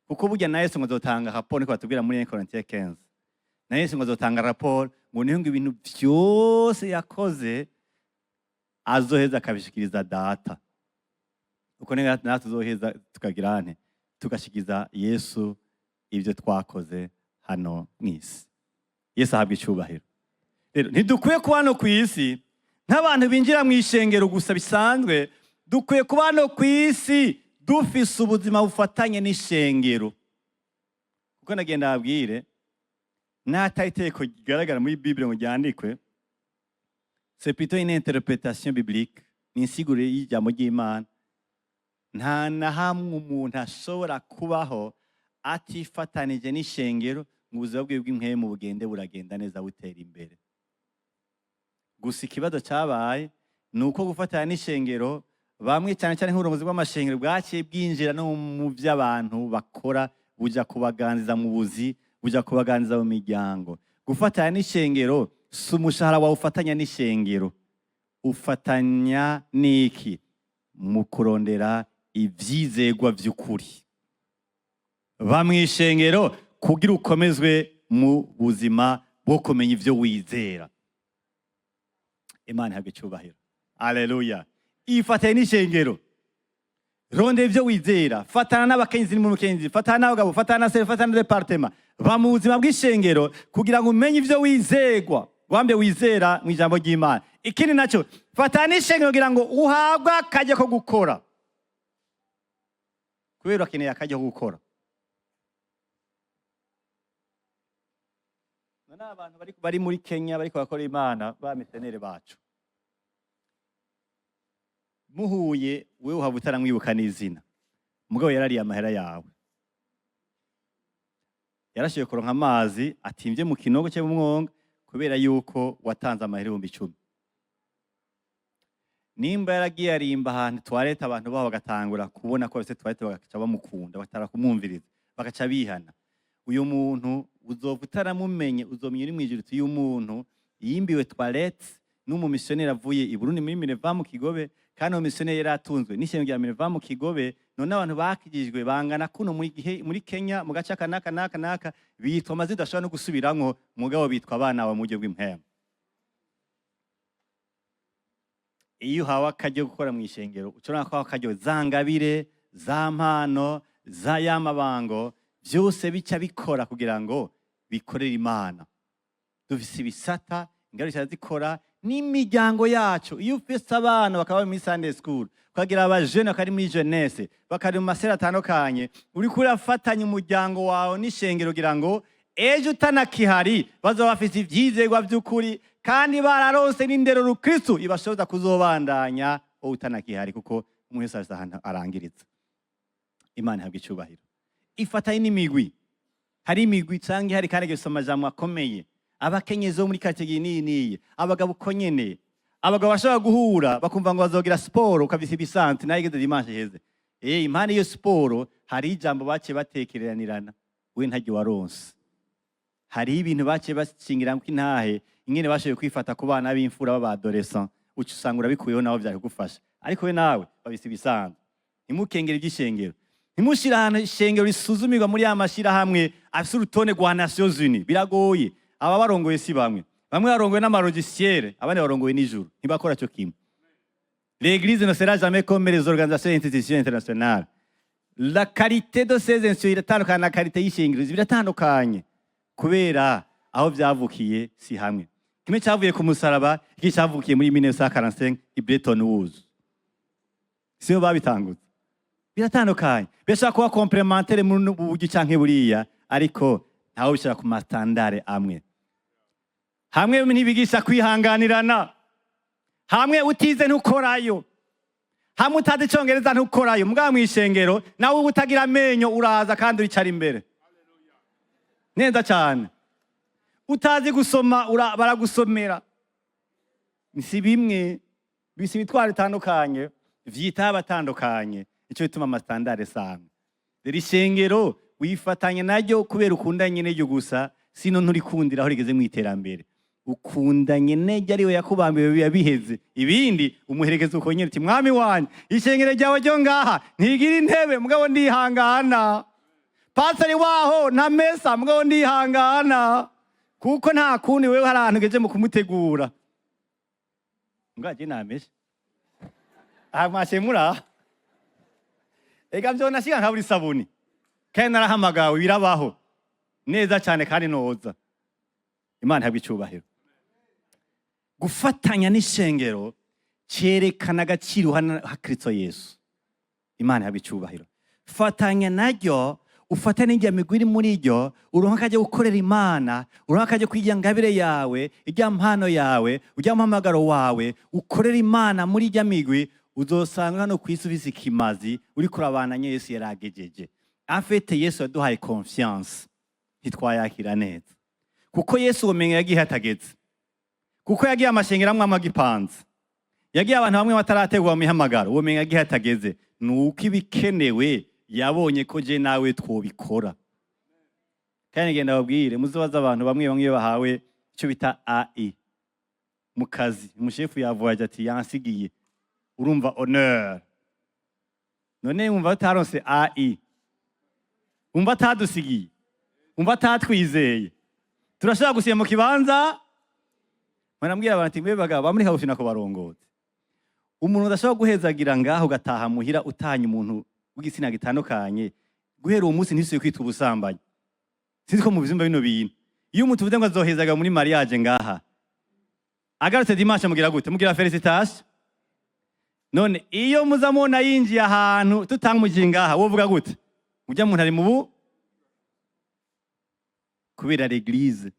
kuko burya na Yesu ngo azotanga raporo. Niko batubwira muri 1 Corinthiens 15. Na Yesu ngo azotanga raporo, ngo niho ngo ibintu byose yakoze azoheza akabishikiriza Data. Uko ni natwe tuzoheza tukagira nte? Tugashikiza Yesu ibyo twakoze hano mu isi. Yesu ahabwa icubahiro. Rero ntidukwiye kuba hano ku isi nk'abantu binjira mu ishengero gusa bisanzwe. Dukwiye kuba hano ku isi dufise ubuzima bufatanye n'ishengero, kuko nagenda babwire n'atari itegeko rigaragara muri Bible ngo ryandikwe, c'est plutôt une interprétation biblique, ni insiguro y'ijambo ry'Imana. Nta na hamwe umuntu ashobora kubaho atifatanije n'ishengero ngo ubuzima bwiwe bw'impwemu bugende buragenda neza, butera imbere. Gusa ikibazo cyabaye ni uko gufatanya n'ishengero, bamwe, cyane cyane nk'uburongozi bw'amashengero, bwaciye bwinjira no mu by'abantu bakora, buja kubaganiriza mu buzi, buja kubaganiriza mu miryango. Gufatanya n'ishengero si umushahara wawe. Ufatanya n'ishengero, ufatanya n'iki? Mu kurondera ivyizegwa vy'ukuri. Ba mw'ishengero kugira ukomezwe mu buzima bwo kumenya ivyo wizera. Imana ihabwe icyubahiro. Aleluya! Ifatanye n'ishengero, rondera ivyo wizera, fatana n'abakenyezi n'umukenyezi, fatana n'abagabo, fatana na cellule, fatana na département. Ba mu buzima bw'ishengero kugira ngo umenye ivyo wizegwa, wambe wizera mu ijambo ry'Imana. Ikindi nacyo, fatana n'ishengero kugira ngo uhabwe akaryo ko gukora, kubera urakeneye akaryo ko gukora. None abantu bari muri Kenya bariko bakora Imana, ba missionnaires bacu, muhuye, wewe uhava utaramwibuka n'izina, mugabo yarariye amahera yawe, yarashoboye kuronka amazi atimvye mu kinogo cyo mu mwonga kubera yuko watanze amahera 10,000. Nimba yaragiye arimba ahantu toilette, abantu baho bagatangura kubona ko bafise toilette, bagaca bamukunda, batara kumwumviriza, bagaca bihana. Uyu muntu uzova utaramumenye, uzomenya uri mw'ijuru uti: "Uyu muntu yimbiwe toilette n'umumisiyoneri avuye i Burundi muri Minerva mu Kigobe, kandi uwo misiyoneri yari atunzwe n'ishengero rya Minerva mu Kigobe. None abantu bakijijwe bangana kuno muri gihe muri Kenya mu gace aka n'aka n'aka n'aka, bitwa amazina udashobora no gusubiramwo, mugabo bitwa abana bawe mu buryo bw'impwemu." Iyo uhawe akaryo gukora mu ishengero, ushobora kuba akaryo za ngabire, za mpano, za ya mabango, byose bica bikora kugira ngo bikorere Imana. Dufise ibisata, ingabire zikora n'imiryango yacu. Iyo ufise abana bakaba muri Sunday school, ukagira abajene bakari muri jeunesse, bakari mu masera atandukanye, uriko urafatanya umuryango wawe n'ishengero kugira ngo ejo utanakihari bazoba bafise ivyizerwa vy'ukuri kandi bararonse n'indero rukristu ibashoboza kuzobandanya wowe utanakihari, kuko umuntu wese afise ahantu arangiriza. Imana ihabwa icubahiro. Ifatanye n'imigwi. Hari imigwi usanga ihari kandi igafise amajambo akomeye. Abakenyezi bo muri quartier iyi n'iyi n'iyi, abagabo uko nyene. Abagabo bashobora guhura bakumva ngo bazogira siporo, ukabisa ibisansi nayo igeze dimanche iheze. Impande y'iyo siporo hari ijambo baciye batekereranirana, we ntaryo waronse. Hariho ibintu baciye bashingira ko intahe ingene bashoboye kwifata ku bana b'imfura b'aba adolescent, uca usanga urabikuyeho, nawe vyari kugufasha, ariko we nawe babisa ibisanzwe. Ntimukengere iby'ishengero, ntimushire ahantu ishengero risuzumirwa muri ya mashirahamwe afise urutonde rwa Nations Unies. Biragoye. Aba barongoye si bamwe. Bamwe barongowe n'ama logiciel, abandi barongowe n'ijuru, ntibakora cyo kimwe. L'église ne sera jamais comme les organisations et institutions internationales. La qualité de ces institutions iratandukanye na qualité y'ishengero, biratandukanye kubera aho vyavukiye si hamwe. Kimwe cyavuye ku musaraba, ikindi cyavukiye muri 1945 i Bretton Woods, siyo babitangutse. Biratandukanye, birashobora kuba complémentaire muri ubu buryo canke buriya, ariko ntawe bishira ku ma standard amwe. Hamwe ntibigisha kwihanganirana, hamwe utize ntukorayo, hamwe utazi icongereza ntukorayo. Mugabo mw'ishengero nawe uba utagira amenyo uraza kandi uricara imbere neza cyane. Utazi gusoma baragusomera. Si bimwe, bisi imitwaro itandukanye, vyitaho abatandukanye. Nico bituma ama standard samwe. Rero ishengero wifatanya naryo kubera ukundanye n'iryo gusa, sino nturikundira aho rigeze mu iterambere. Ukundanye n'iryo ariwe yakubambiwe, biba biheze. Ibindi umuherekeza uko nyene, uti: "Mwami wanje, ishengero ryawe ryo ngaha ntigira intebe, mugabo ndihangana. Pastori waho ntamesa, mugabo ndihangana, kuko nta kundi." Wewe hari ahantu ugeje mu kumutegura ngaje nameshe aha mwashemura. Ega vyo nashika nkabura isabuni kandi narahamagawe, birabaho neza cyane kandi noza. Imana ihabwa icubahiro. Gufatanya n'ishengero cyerekana agaciro uha Kristo Yesu. Imana ihabwa icubahiro. Fatanya naryo, ufate n'irya migwi iri muri ryo, uronke akajya gukorera Imana, uronke akajya kwigira ngabire yawe, irya mpano yawe, urya muhamagaro wawe, ukorera Imana muri irya migwi. Uzosanga hano ku isi ufise ikimazi, uriko urabana. Yesu yaragejeje afete. Yesu yaduhaye confiance, ntitwayakira neza, kuko Yesu ubumenyi yagiye hatageze, kuko yagiye amashengero amwe amwe agipanze, yagiye abantu bamwe batarategwa mu mihamagaro. Ubumenyi yagiye hatageze ni uko ibikenewe yabonye ko je nawe twobikora. Kandi ngenda babwire, muzobaza abantu bamwe bamwe iyo bahawe icyo bita AI mu kazi, umushefu yavuye ati: "Yansigiye." Urumva honneur. None wumva bataronse AI, wumva atadusigiye, wumva atatwizeye, turashobora gusiba mu kibanza. Barambwira abantu ati: "Mbe bagabo, bamureka gufina ku barongozi." Umuntu udashobora guhezagira ngaho, ugataha muhira utanya umuntu w'igitsina gitandukanye, guhera uwo munsi ntisuye kwitwa ubusambanyi. Sinzi ko muvyumva bino bintu. Iyo umuntu uvuze ngo azohezaga muri mariage ngaha, agarutse dimanche mugira gute? Mugira félicitation. None iyo muza mubona yinjiye ahantu tutamujye ngaha, wovuga gute? Ujya muntu ari mu bu kubera l'église.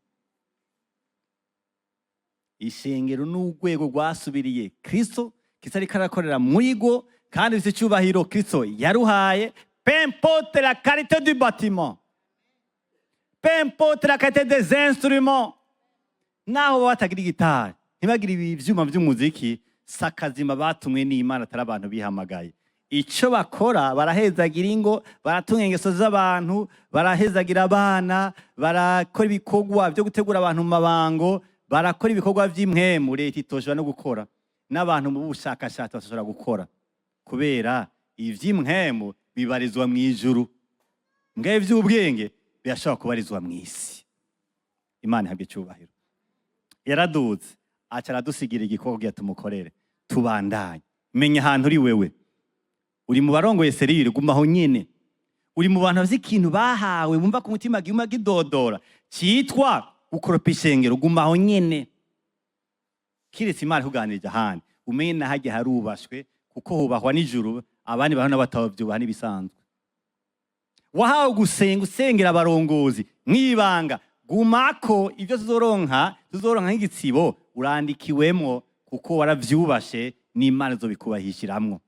Ishengero n'urwego rwasubiriye Kristo. Kristo ariko arakorera muri rwo kandi bifite icyubahiro Kristo yaruhaye. Peu importe la qualité du bâtiment, peu importe la qualité des instruments, naho baba batagira igitari, ntibagire ibi vyuma vy'umuziki. Si akazima batumwe n'Imana, atari abantu bihamagaye. Icyo bakora, barahezagira ingo, baratunga ingeso z'abantu, barahezagira abana, barakora ibikorwa byo gutegura abantu mu mabango, barakora ibikorwa by'impwemu leta itoshobora no gukora, n'abantu mu bushakashatsi bashobora gukora, kubera ivy'impwemu bibarizwa mu ijuru, mbwa ivy'ubwenge birashobora kubarizwa mu isi. Imana ihabwe icyubahiro. Yaraduze, aca aradusigira igikorwa kugira tumukorere, tubandanye. Menya ahantu uri wewe. Uri mu barongoye cellule, gumaho nyene. Uri mu bantu bafite ikintu bahawe, bumva ku mutima guma gidodora, citwa gukoropa ishengero, gumaho nyene. Kiretse Imana ikuganirije ahandi, umenye na harya harubashwe, kuko hubahwa n'ijuru. Abandi bantu n'abatavyubaha n'ibisanzwe. Wahawe gusenga, usengera abarongozi mwibanga, gumako. Ibyo tuzoronka, tuzoronka nk'igitsibo, urandikiwemwo, kuko waravyubashe, n'Imana izobikubahishiramwo.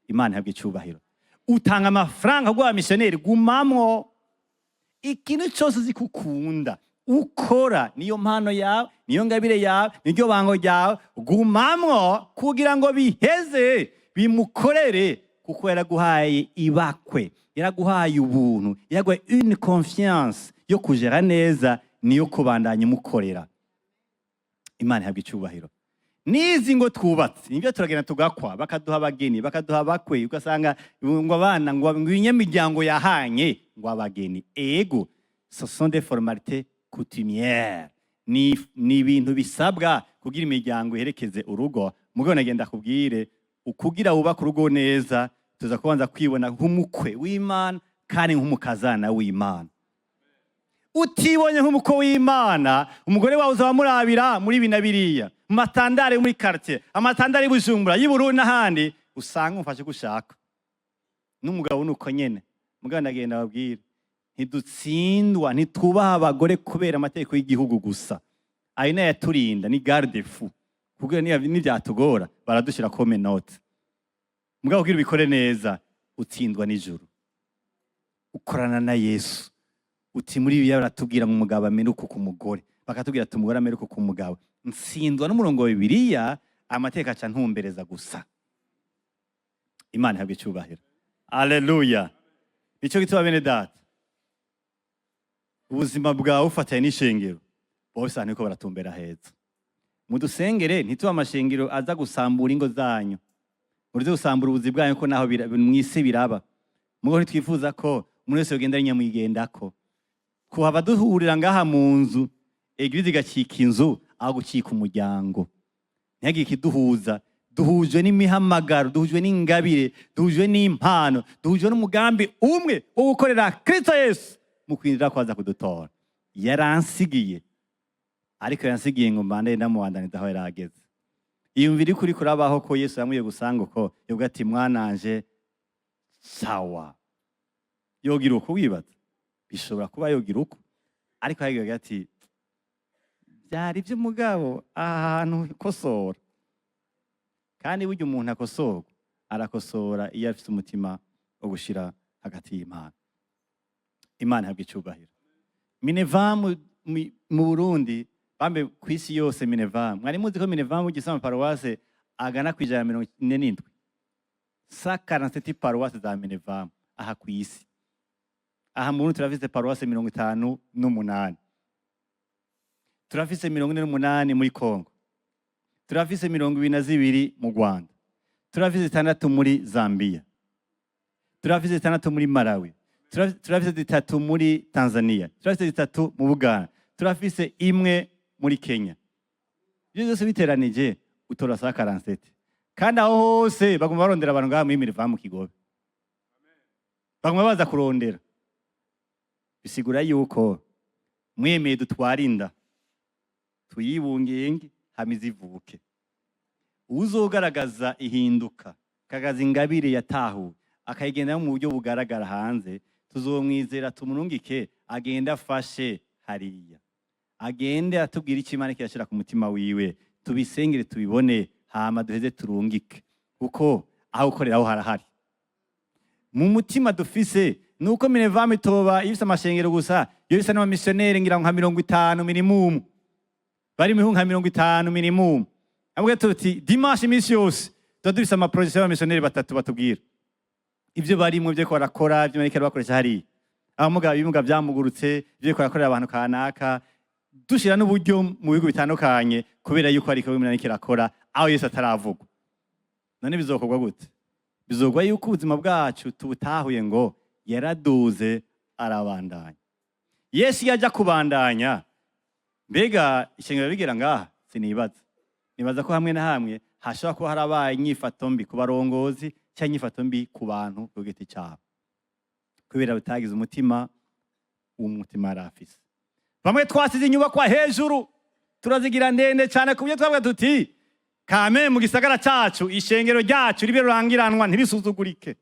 Imana ihabwe icubahiro. Utanga amafaranga kuguha misiyoneri, gumamwo. Ikintu cyose uzi ko ukunda ukora, niyo mpano yawe, niyo ngabire yawe, niryo bango ryawe, gumamwo kugira ngo biheze bimukorere, kuko yaraguhaye ibakwe, yaraguhaye ubuntu, yaraguhaye une confiance yo kujera neza, niyo kubandanya umukorera. Imana ihabwa icubahiro. Nizi ngo twubatse, nibyo turagenda tugakwa, bakaduha abageni, bakaduha abakwe, ugasanga ngo abana ngo inyamiryango yahanye ngo abageni. Ego, ce sont des formalités coutumières, ni ibintu bisabwa kugira imiryango iherekeze urugo. Mugabo nagenda kubwire, ukugira wubake urugo neza, tuza kubanza kwibona nk'umukwe w'Imana kandi nk'umukazana w'Imana. Utibonye nk'umukwe w'Imana, umugore wawe uzaba murabira muri ibi na biriya, mu ma standards yo muri quartier, ama standards y'Ibujumbura, y'Iburundi n'ahandi, usanga umufashe uko ushaka. N'umugabo nuko nyene. Mugabo ndagenda babwire, ntidutsindwa, ntitubaha abagore kubera amategeko y'igihugu gusa. Ayo nayo yaturinda, ni garde-fou, kugira nibyatugora baradushyira comme menottes. Mugabo kugira ubikore neza, utsindwa n'ijuru, ukorana na Yesu. Uti muri bibiliya baratubwira ngo umugabo amere uku ku mugore, bakatubwira ati umugore amere uku ku mugabo. Ntsindwa n'umurongo wa Bibiliya, amategeko aca ntumbereza gusa. Imana ihabwe icyubahiro. Aleluya. Nicyo gituma, bene data, ubuzima bwawe ufatanye n'ishengero bose ahantu ko baratumbera heza. Mudusengere, ntitube amashengero aza gusambura ingo zanyu, murize gusambura ubuzi bwanyu, ko naho mw'isi biraba. Mugo ntitwifuza ko umuntu wese yogenda ari nyamwigendako, kuhava duhurira ngaha mu nzu, église igacika inzu aho gucika umuryango. Ntihagire ikiduhuza. Duhujwe n'imihamagaro, duhujwe n'ingabire, duhujwe n'impano, duhujwe n'umugambi umwe wo gukorera Kristo Yesu mu kwinjira kwaza kudutora. Yaransigiye, ariko yansigiye ngo mbande ndamubandaniza aho yarageze. Iyumvira iko uriko urabaho, ko Yesu yamwiye gusanga uko yovuga ati: "Mwananje, sawa." Yogira uko wibaza, bishobora kuba yogira uko, ariko yagira ati: "Byari iby'umugabo, aha hantu kosora." Kandi burya umuntu akosorwa, arakosora iyo afite umutima wo gushira hagati y'Imana. Imana ihabwa icubahiro. Minevam mu Burundi, bambe ku isi yose, Minevam, mwari muzi ko Minevam ugise amaparuwase agana ku 147, 147 paruwase za Minevam aha ku isi? Aha mu Burundi turafise paruwase 58, turafise 48 muri Kongo, turafise 22 mu Rwanda, turafise 6 muri Zambia, turafise 6 muri Malawi, turafise 3 muri Tanzania, turafise 3 mu Buganda, turafise 1 muri Kenya. Ibyo byose biteranije utora 147. Kandi aho hose baguma barondera abantu ngaha muri Minevam mu Kigobe, baguma baza kurondera. Bisigura yuko mwemeye dutwara inda, tuyibungenge, hama izivuke. Uzogaragaza ihinduka, kagaza ingabire yatahuwe, akayigendamo mu buryo bugaragara hanze, tuzomwizera, tumurungike agende afashe hariya, agende atubwire icyo Imana kirashyira ku mutima wiwe, tubisengere, tubibone, hama duheze turungike, kuko aho gukoreraho harahari. Mu mutima dufise nuko Minevam itoba ifise amashengero gusa, yo ifise n'abamisiyoneri ngira ngo nka 50 minimum, bari mu bihugu nka 50 minimum. Amubwira tuti dimanche iminsi yose tuba dufise ama projets y'abamisiyoneri batatu batubwira ibyo barimwo, ibyo barakora, ibyo bariko bakoresha hariya, abamuga, ibimuga byamugurutse, ibyo bariko barakorera abantu kanaka, dushira n'uburyo mu bihugu bitandukanye, kubera yuko ariko bimwe kirakora aho Yesu ataravugwa. None bizokorwa gute? Bizogwa yuko ubuzima bwacu tubutahuye ngo yaraduze, arabandanya. Yesu iyo ajya kubandanya, mbega ishengero bigera ngaha? Sinibaza. Nibaza ko hamwe na hamwe hashobora kuba harabaye inyifato mbi ku barongozi cyangwa inyifato mbi ku bantu ku giti cyabo, kubera batagize umutima w'umutima yari afise. Bamwe twasize inyubakwa hejuru, turazigira ndende cyane, ku buryo twavuga tuti kame mu gisagara cyacu, ishengero ryacu ribe rurangiranwa, ntirisuzugurike.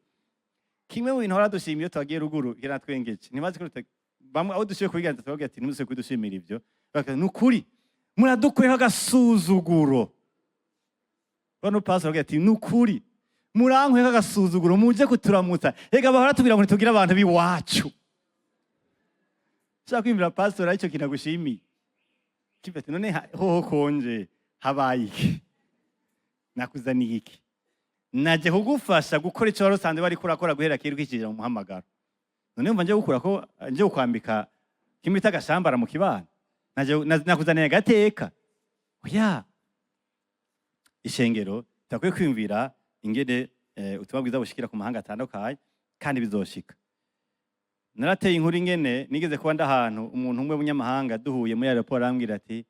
Kimwe mu bintu hora dushima iyo twagiye ruguru kiratwengeje, ntibazi ko bamwe aho dushiye kubiganza tubabwira ati ntimuze kudushimira ibyo. Bakavuga, ni ukuri muradukuyeho agasuzuguro. Bano pastor bavuga ati ni ukuri murankuyeho agasuzuguro, muje kuturamutsa. Reka bahora tubwira ngo ntitugire abantu b'iwacu. Ushaka kwiyumvira pastor aricyo kintu agushimiye. Kivuga ati none hoho konje habaye iki? Nakuzaniye iki? Naje kugufasha gukora icyo wari usanzwe wariko urakora guhera kera ukikijira mu muhamagaro. None wumva nje gukura ko nje kukwambika kimwe bita agashambara mu kibano? Naje nakuzaniye agateka? Oya. Ishengero turakwiye kwiyumvira ingene ubutumwa bwiza bushikira ku mahanga atandukanye, kandi bizoshika. Narateye inkuru ingene nigeze kuba ndahantu umuntu umwe w'umunyamahanga duhuye muri aéroport, arambwira ati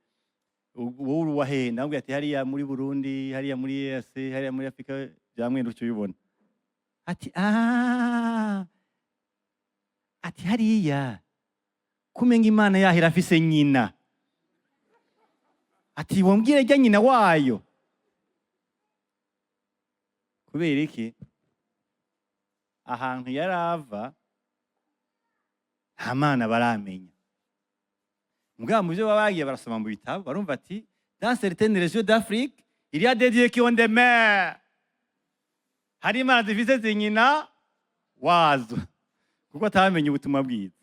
wowe uri uwahehe? Ndamubwira ati hariya muri Burundi, hariya muri EAC, hariya muri Afrika bya mwenda uca ubibona. Ati ah, ati hariya kumenga Imana yaho irafise nyina. Ati wombwire rya nyina wayo. Kubera iki? Ahantu yarava nta mana baramenya. Mugabo mu byo baba bagiye barasoma mu bitabo, barumva ati dans certaines régions d'Afrique, il y a des dieux qui ont des mères, hari imana zifise zinyina wazo, kuko atamenye ubutumwa bwiza.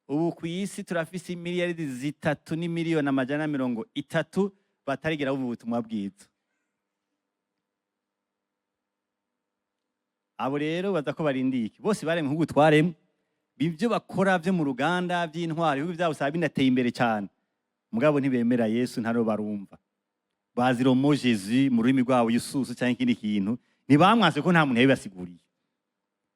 Ubu ku isi turafise 3,330,000,000 batarigera bumva ubutumwa bwiza. Abo rero baza ko barindiye iki? Bose baremwe nk'ubu twaremwe. Ibyo bakora byo mu ruganda by'intwaro, ibihugu byabo usanga binateye imbere cyane, mugabo ntibemera Yesu, ntaro barumva. Bazi le mot Jésus mu rurimi rwabo, Yususu cyangwa ikindi kintu. Ntibamwanse ko nta muntu yabibasiguriye.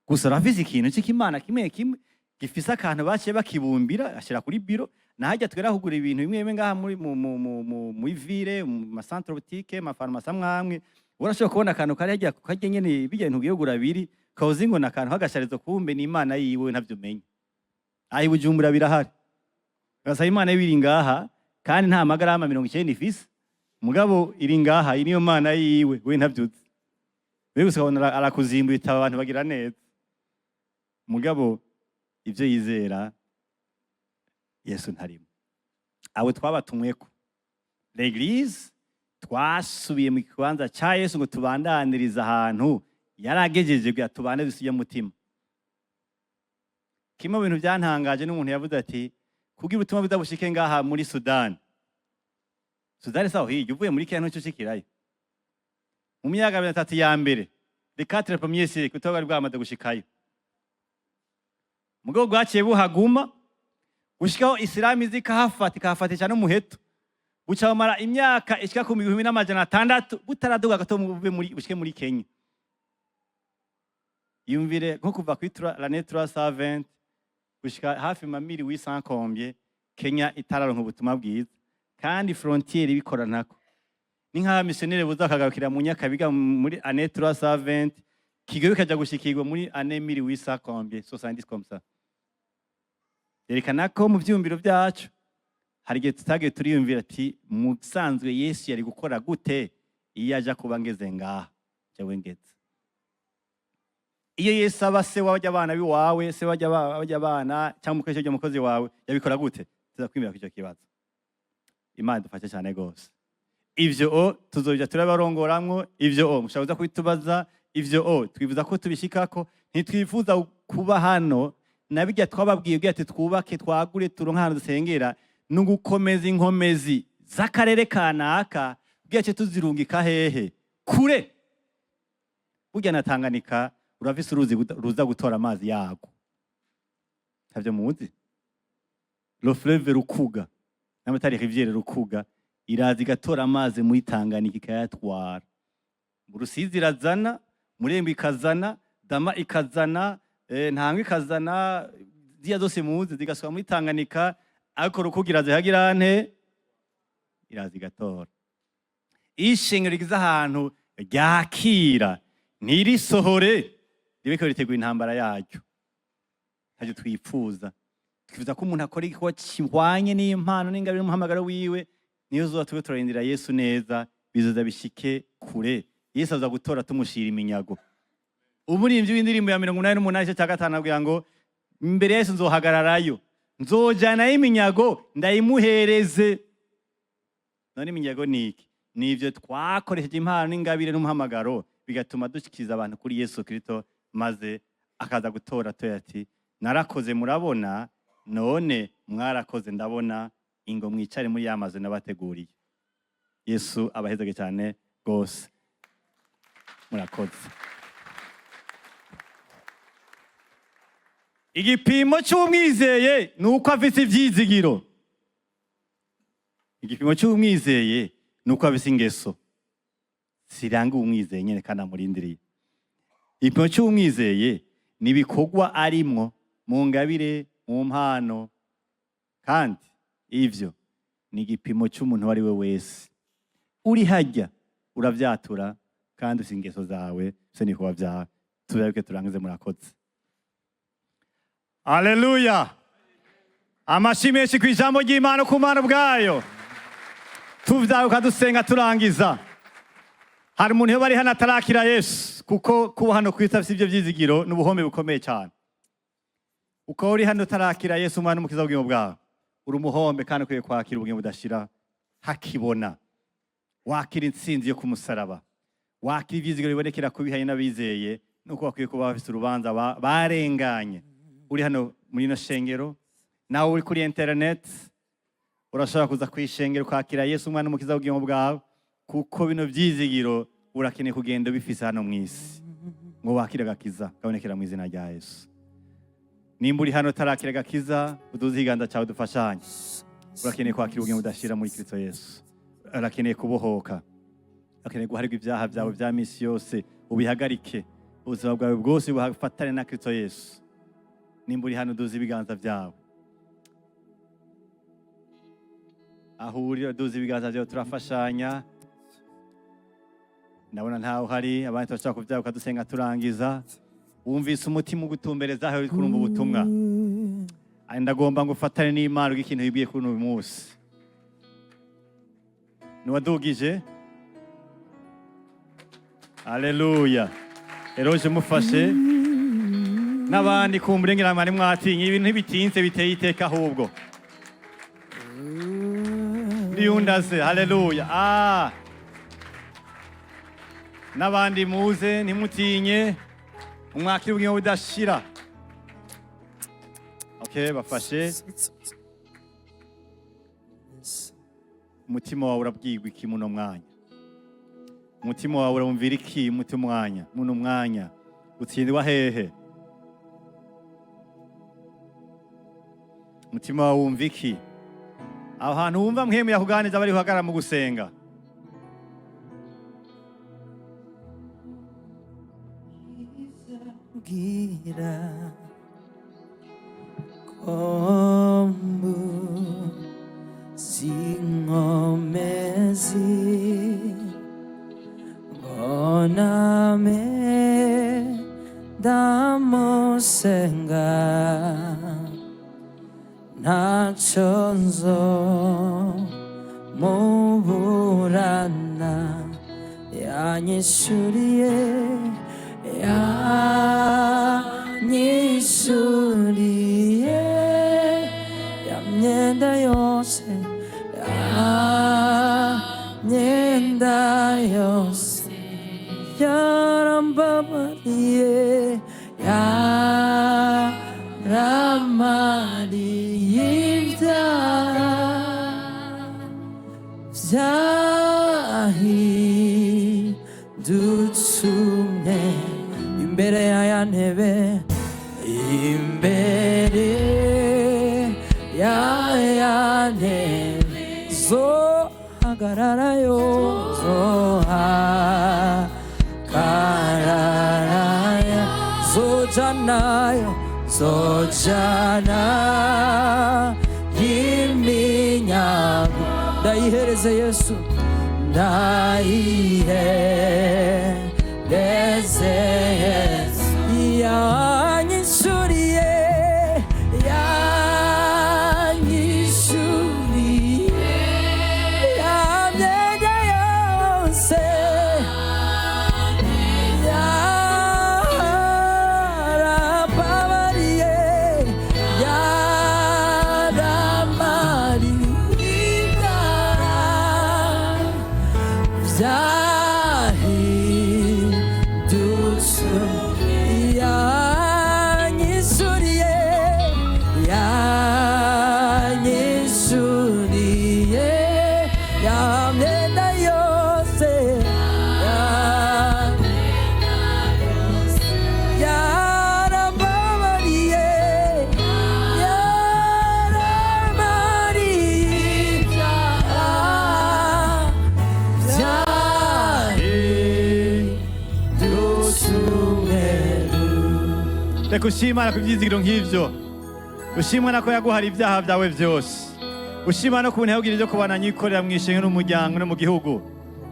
Gusa urafise ikintu cy'ikimana kimwe kimwe gifise akantu baciye bakibumbira, ashyira kuri biro. Nahajya twera kugura ibintu bimwe bimwe ngaha muri mu, mu, mu, mu, muri ville, mu ma centre boutique, ma pharmacie amwe, urashobora kubona akantu kari hajya kajya nyene, bijya bintu ugiye kugura biri kawuzi ngo ni akantu k'agasharizo, kumbe ni Imana yiwe, ntavyo umenya. Aho i Bujumbura birahari. Ugasanga Imana yiwe iri ngaha, kandi nta magarama 90 ifise, mugabo iri ngaha. Iyi niyo Mana yiwe, we ntavyuzi. Wewe gusa ukabona arakuzimba ibitabo, abantu bagira neza, mugabo ivyo yizera Yesu ntarimo. Abo twabatumweko, l'église, twasubiye mu kibanza ca Yesu ngo tubandanirize ahantu yaragejeje kugira tubane dusiye mutima. Kimwe mu bintu byantangaje n'umuntu yavuze ati kugira ubutumwa bwiza bushike ngaha muri Sudani. Sudani saho hirya, uvuye muri Kenya ntuco ushikirayo. Mu myaka 30 ya mbere, les quatre premiers siècles, ubutumwa bwari bwamaze gushikayo, mugabo bwaciye buhaguma gushikaho Isilamu izi ikahafata, ikahafatisha n'umuheto, buca bumara imyaka ishika ku 1600 butaraduga gato buve muri bushike muri Kenya. Yumvire nko kuva kuri l'année 320 gushika hafi ma 1800 combien, Kenya itararonka ubutumwa bwiza, kandi frontière bikoranako. Ni nk'aba missionnaire buza bakagarukira mu Nyakabiga muri année 320, Kigobe bikaja gushikirwa muri année 1800 combien, 70 comme ça. Yerekana ko mu vyiyumviro vyacu hari igihe tutagiye turiyumvira ati musanzwe Yesu yari gukora gute iyo aja kuba ngeze ngaha jewe ngeze? Iyo Yesu aba se w'abajya abana biwawe, se w'abajya abana, cyangwa umukozi w'ajya umukozi wawe, yabikora gute? Tuza kwimira kuri icyo kibazo. Imana idufashe cyane rwose. Ivyo o tuzoja turabarongoramwo. Ivyo o mushobora kuza kubitubaza. Ivyo o twifuza ko tubishikako. Ntitwifuza kuba hano na bijya twababwiye kugira ati twubake, twagure, turonke ahantu dusengera, no gukomeza inkomezi z'ubutumwa bwiza. z'akarere kanaka bwace tuzirungika hehe kure. Burya na Tanganyika urafise uruzi ruza gutora amazi yago, ntavyo muzi? Le fleuve Rukuga, n'amatari rivière Rukuga, iraza igatora amazi muri Tanganyika ikayatwara. Mu Rusizi irazana, Murembo ikazana, Dama ikazana, Ntangwa ikazana, ziriya zose muzi zigasubira muri Tanganyika. Ariko Rukuga iraza ikagira nte? Iraza igatora. Iyo ishengero rigize ahantu ryakira ntirisohore, ribeko ritegura intambara yaryo. Ntacyo twipfuza, twifuza ko umuntu akora igikorwa kihwanye n'impano n'ingabire n'umuhamagaro wiwe. Niyo zuba tube turarindira Yesu neza, bizoza bishike kure. Yesu aza gutora tumushira iminyago. Umuririmbyi w'indirimbo ya 88 igice cya 5 abwira ngo: "Imbere ya Yesu nzohagararayo, nzojanayo iminyago ndayimuhereze." None iminyago ni iki? Ni ivyo twakoresheje impano n'ingabire n'umuhamagaro, bigatuma dushikiza abantu kuri Yesu Kristo, maze akaza gutora atoya ati: "Narakoze murabona, none mwarakoze ndabona, ingo mwicare muri ya mazu nabateguriye." Yesu abahezage cyane rwose, murakoze. Igipimo cy'umwizeye ni uko afite ibyizigiro. Igipimo cy'umwizeye ni uko afite ingeso ziranga umwizeye nyine kandi amurindiriye. Igipimo cy'umwizeye ni ibikorwa arimwo mu ngabire, mu mpano, kandi ivyo ni igipimo cy'umuntu uwo ari we wese. Uri hajya uravyatura kandi ufise ingeso zawe, ufise n'ibikorwa vyawe. Tubirabike turangize, murakoze. Aleluya! Amashi menshi ku ijambo ry'Imana, ku Mana ubwayo. Tuvyaruka dusenga turangiza. Hari umuntu iyo bari hano atarakira Yesu, kuko kuba hano kwisi afise ivyo vyizigiro n'ubuhombe bukomeye cyane. Ukaba uri hano utarakira Yesu umwana n'umukiza w'ubugingo bwawe, uri umuhombe kandi ukwiye kwakira ubugingo budashira hakibona. Wakira intsinzi yo kumusaraba, wakira ivyizigiro bibonekera kubihanye n'abizeye, nuko bakwiye kuba bafise urubanza barenganye. Uri hano muri ino shengero, nawe uri kuri internet, urashobora kuza kwishengero ukakira Yesu umwana n'umukiza w'ubugingo bwawe, kuko bino vyizigiro urakeneye kugenda ubifise hano mw'isi ngo wakire agakiza kabonekera mu izina rya Yesu. Nimba uri hano utarakira agakiza, uduze ikiganza cyawe dufashanye. Urakeneye kwakira ubugingo budashira muri Kristo Yesu, urakeneye kubohoka, urakeneye guharirwa ibyaha byawe bya misi yose, ubihagarike, ubuzima bwawe bwose bufatane na Kristo Yesu. Nimba uri hano, uduze ibiganza byawe aho uri, uduze ibiganza byawe turafashanya. Ndabona ntawe uhari, abandi turashobora kubyaruka dusenga turangiza. Wumvise umutima ugutumbereza aho uri kurumva ubutumwa. Ari ndagomba ngo ufatane n'Imana ikintu wibwiye kuri uyu munsi. Niwadugije, aleluya! Eroje mufashe n'abandi kumbure, ngira mwari mwatinye ibintu ntibitinze, biteye iteka ahubwo niyundaze. Haleluya! Ah, n'abandi muze, ntimutinye, umwakire ubugingo budashira. Okay, bafashe. Umutima wawe urabwirwa iki muno mwanya? Umutima wawe urumvira iki muti mwanya muno mwanya? Utsindwa hehe? Umutima wawe wumva iki? Aho hantu wumva mpwemu yakuganiriza bari uhagarara mu gusenga. Mbwira ko zinkomezi mboname ndamusenga, ntacyo nzo muburana, yanyishyuriye, yanyishyuriye ya myenda yose, ya myenda yose, yarambabariye, yaramariye ibyaha. Byahindutse umwe imbere ya ya ntebe, imbere ya ya ntebe zohagararayo, zohagararayo, zojanayo, zojana y'iminyago. Ndayihereze Yesu, ndayihereze Yesu. Yanyishuriye, yanyishuriye ya myenda yose, yarababariye, yaramariye ibyaha byahindutse. Yanyisuriye, yanyisuriye ya myenda yose, yarambabariye, yaramariye ibyaha byahindutse umweru. Reka ushimana ku byizigiro nk'ibyo, ushimana ko yaguhara ibyaha byawe byose, ushimana ko umuntu yakugira ibyo kubana nyikorera mu ishenga n'umuryango no mu gihugu,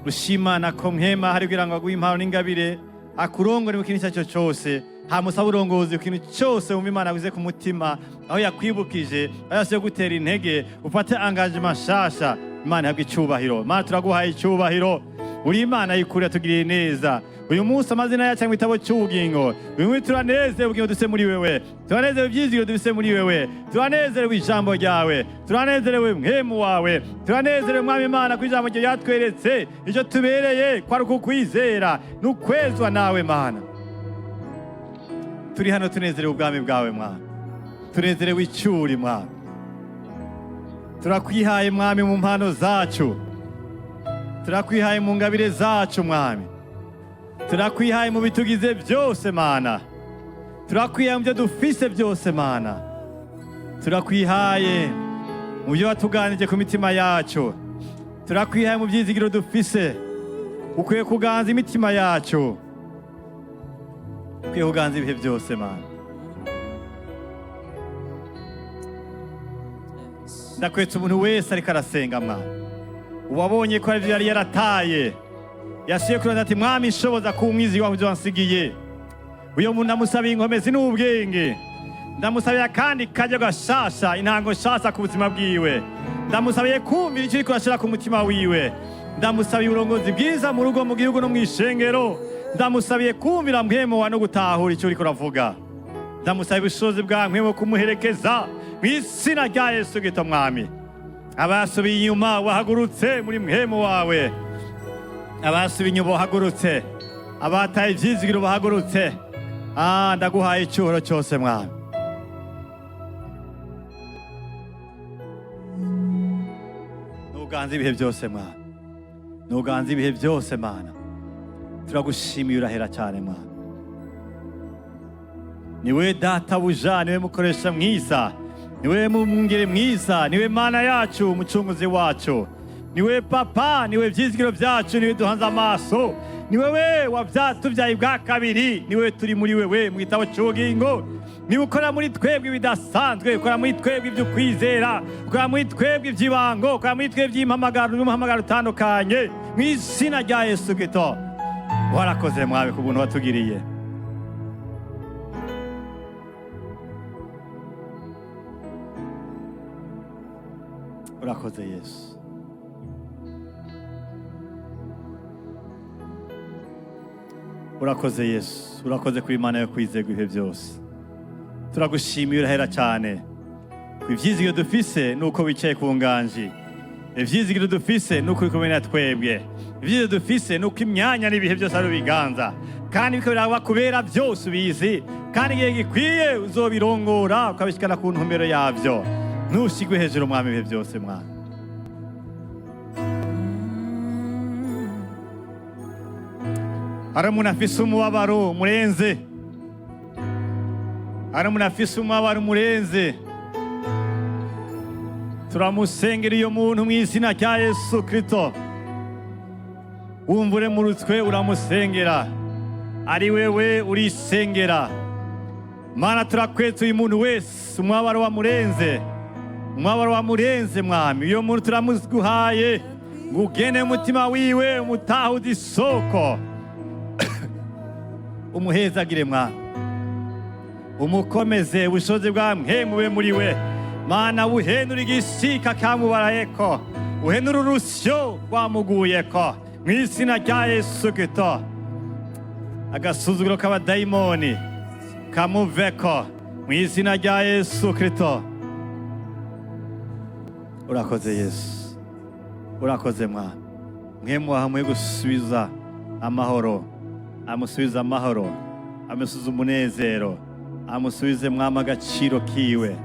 ushimana ko mwema hari kugira ngo aguhe impano n'ingabire, akurongore mu kintu icyo ari cyo cyose, hamusaba urongozi ku kintu cyose wumva Imana yaguze ku mutima, aho yakwibukije, aho yasubiye gutera intege, ufate engagement nshasha. Imana ihabwe icyubahiro. Imana, turaguhaye icyubahiro, uri Imana y'ukuri, yatugiriye neza. Uyu munsi amazina yacu ari mu gitabo cy'ubugingo. Uyu munsi turanezerewe ubugingo dufise muri wewe, turanezerewe ibyizigiro dufise muri wewe, turanezerewe ijambo ryawe, turanezerewe mwemu wawe, turanezerewe Mwami Imana ko ijambo ryawe ryatweretse icyo tubereye, ko ari ukukwizera n'ukwezwa nawe. Mana, turi hano tunezerewe ubwami bwawe Mwana, tunezerewe icyuri Mwana. Turakwihaye Mwami mu mpano zacu, turakwihaye mu ngabire zacu Mwami, turakwihaye mu bitugize byose Mana, turakwihaye mu byo dufise byose Mana, turakwihaye mu byo watuganije ku mitima yacu, turakwihaye mu byizigiro dufise. Ukwiye kuganza imitima yacu, ukwiye kuganza ibihe byose Mana. Ndakwetse umuntu wese ariko arasenga Mwana, uwabonye ko aribyo yari yarataye, yasuye kuranda ati: "Mwami, nshoboza kuba umwizigwa mu byo wansigiye." Uyo muntu ndamusabiye inkomezi n'ubwenge, ndamusabiye akandi kajya gashasha, intango nshasha ku buzima bwiwe, ndamusabiye kumvira icyo uriko urashira ku mutima wiwe, ndamusabiye uburongozi bwiza mu rugo, mu gihugu no mu ishengero, ndamusabiye kumvira mpwemu wa no gutahura icyo uriko uravuga, ndamusabiye ubushobozi bwa mpwemu kumuherekeza mu izina rya Yesu Kristo. Mwami, abasubiye inyuma wahagurutse muri mpwemu wawe, abasubiye inyuma bahagurutse, abataye ivyizigiro bahagurutse. Ah, ndaguhaye icyubahiro cyose Mwami. Nuganze ibihe byose Mwami, nuganze ibihe byose Mana. Turagushimiye, urahera cyane Mwami. Niwe databuja, niwe mukoresha mwiza, niwe mwungere mwiza, niwe Mana yacu, umucunguzi wacu, niwe papa, niwe vyizigiro byacu, niwe duhanze amaso, niwe we wavyatubyaye bwa kabiri, niwe turi muri wewe mu gitabo cy'ubugingo, niwe ukora muri twebwe ibidasanzwe, ukora muri twebwe iby'ukwizera, ukora muri twebwe iby'ibango, ukora muri twebwe iby'impamagaro n'umuhamagaro utandukanye mu izina rya Yesu Kristo. Warakoze Mwami ku buntu watugiriye. Urakoze Yesu. Urakoze Yesu, urakoze kuri Imana yo kwizerwa ibihe byose. Turagushimiye, urahera cyane. Ivyizigiro dufise nuko wicaye ku nganji, ivyizigiro dufise nuko uri kumwe na twebwe, ivyizigiro dufise nuko imyanya n'ibihe byose ari ubiganza, kandi biriko biraba kubera byose ubizi, kandi igihe gikwiye uzobirongora ukabishikana ku ntumbero yavyo. Ntushigwe hejuru Mwami ibihe byose Mwami. Hari umuntu afise umubabaro murenze, hari umuntu afise umubabaro murenze. Turamusengera iyo muntu mu izina rya Yesu Kristo. Wumva uremurutswe, uramusengera, ari wewe urisengera. Mana, turakwetse uyu muntu wese umubabaro wamurenze, umubabaro wamurenze. Mwami, uyo muntu turamuguhaye ngo ugende umutima wiwe, umutahuze isoko, umuhezagire mwami, umukomeze. Ubushobozi bwa mpwemu bube muri we. Mana, buhenura igisika kamubarayeko, uhenura urusyo rwamuguyeko mu izina rya Yesu Kristo. Agasuzuguro k'abadayimoni kamuveko mu izina rya Yesu Kristo. Urakoze Yesu, urakoze mwana. Mpwemu wahamuye gusubiza amahoro, amusubize amahoro, amusubize umunezero, amusubize mwami agaciro kiwe,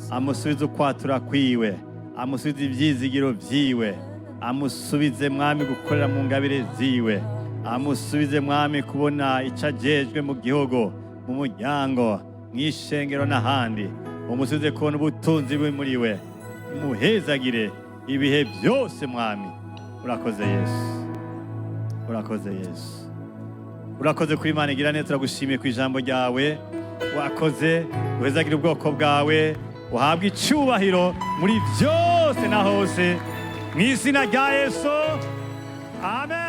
amusubize ukwatura kwiwe, amusubize ibyizigiro byiwe, amusubize mwami gukorera mu ngabire ziwe, amusubize mwami kubona icyo ajejwe mu gihugu, mu muryango, mu ishengero n'ahandi, umusubize kubona ubutunzi buri muri we. Umuhezagire ibihe byose mwami. Urakoze Yesu, urakoze Yesu, urakoze kuri Imana igira neza. Turagushimiye ku ijambo ryawe. Wakoze, uhezagire ubwoko bwawe, uhabwe icyubahiro muri byose na hose, mu izina rya Yesu, amen.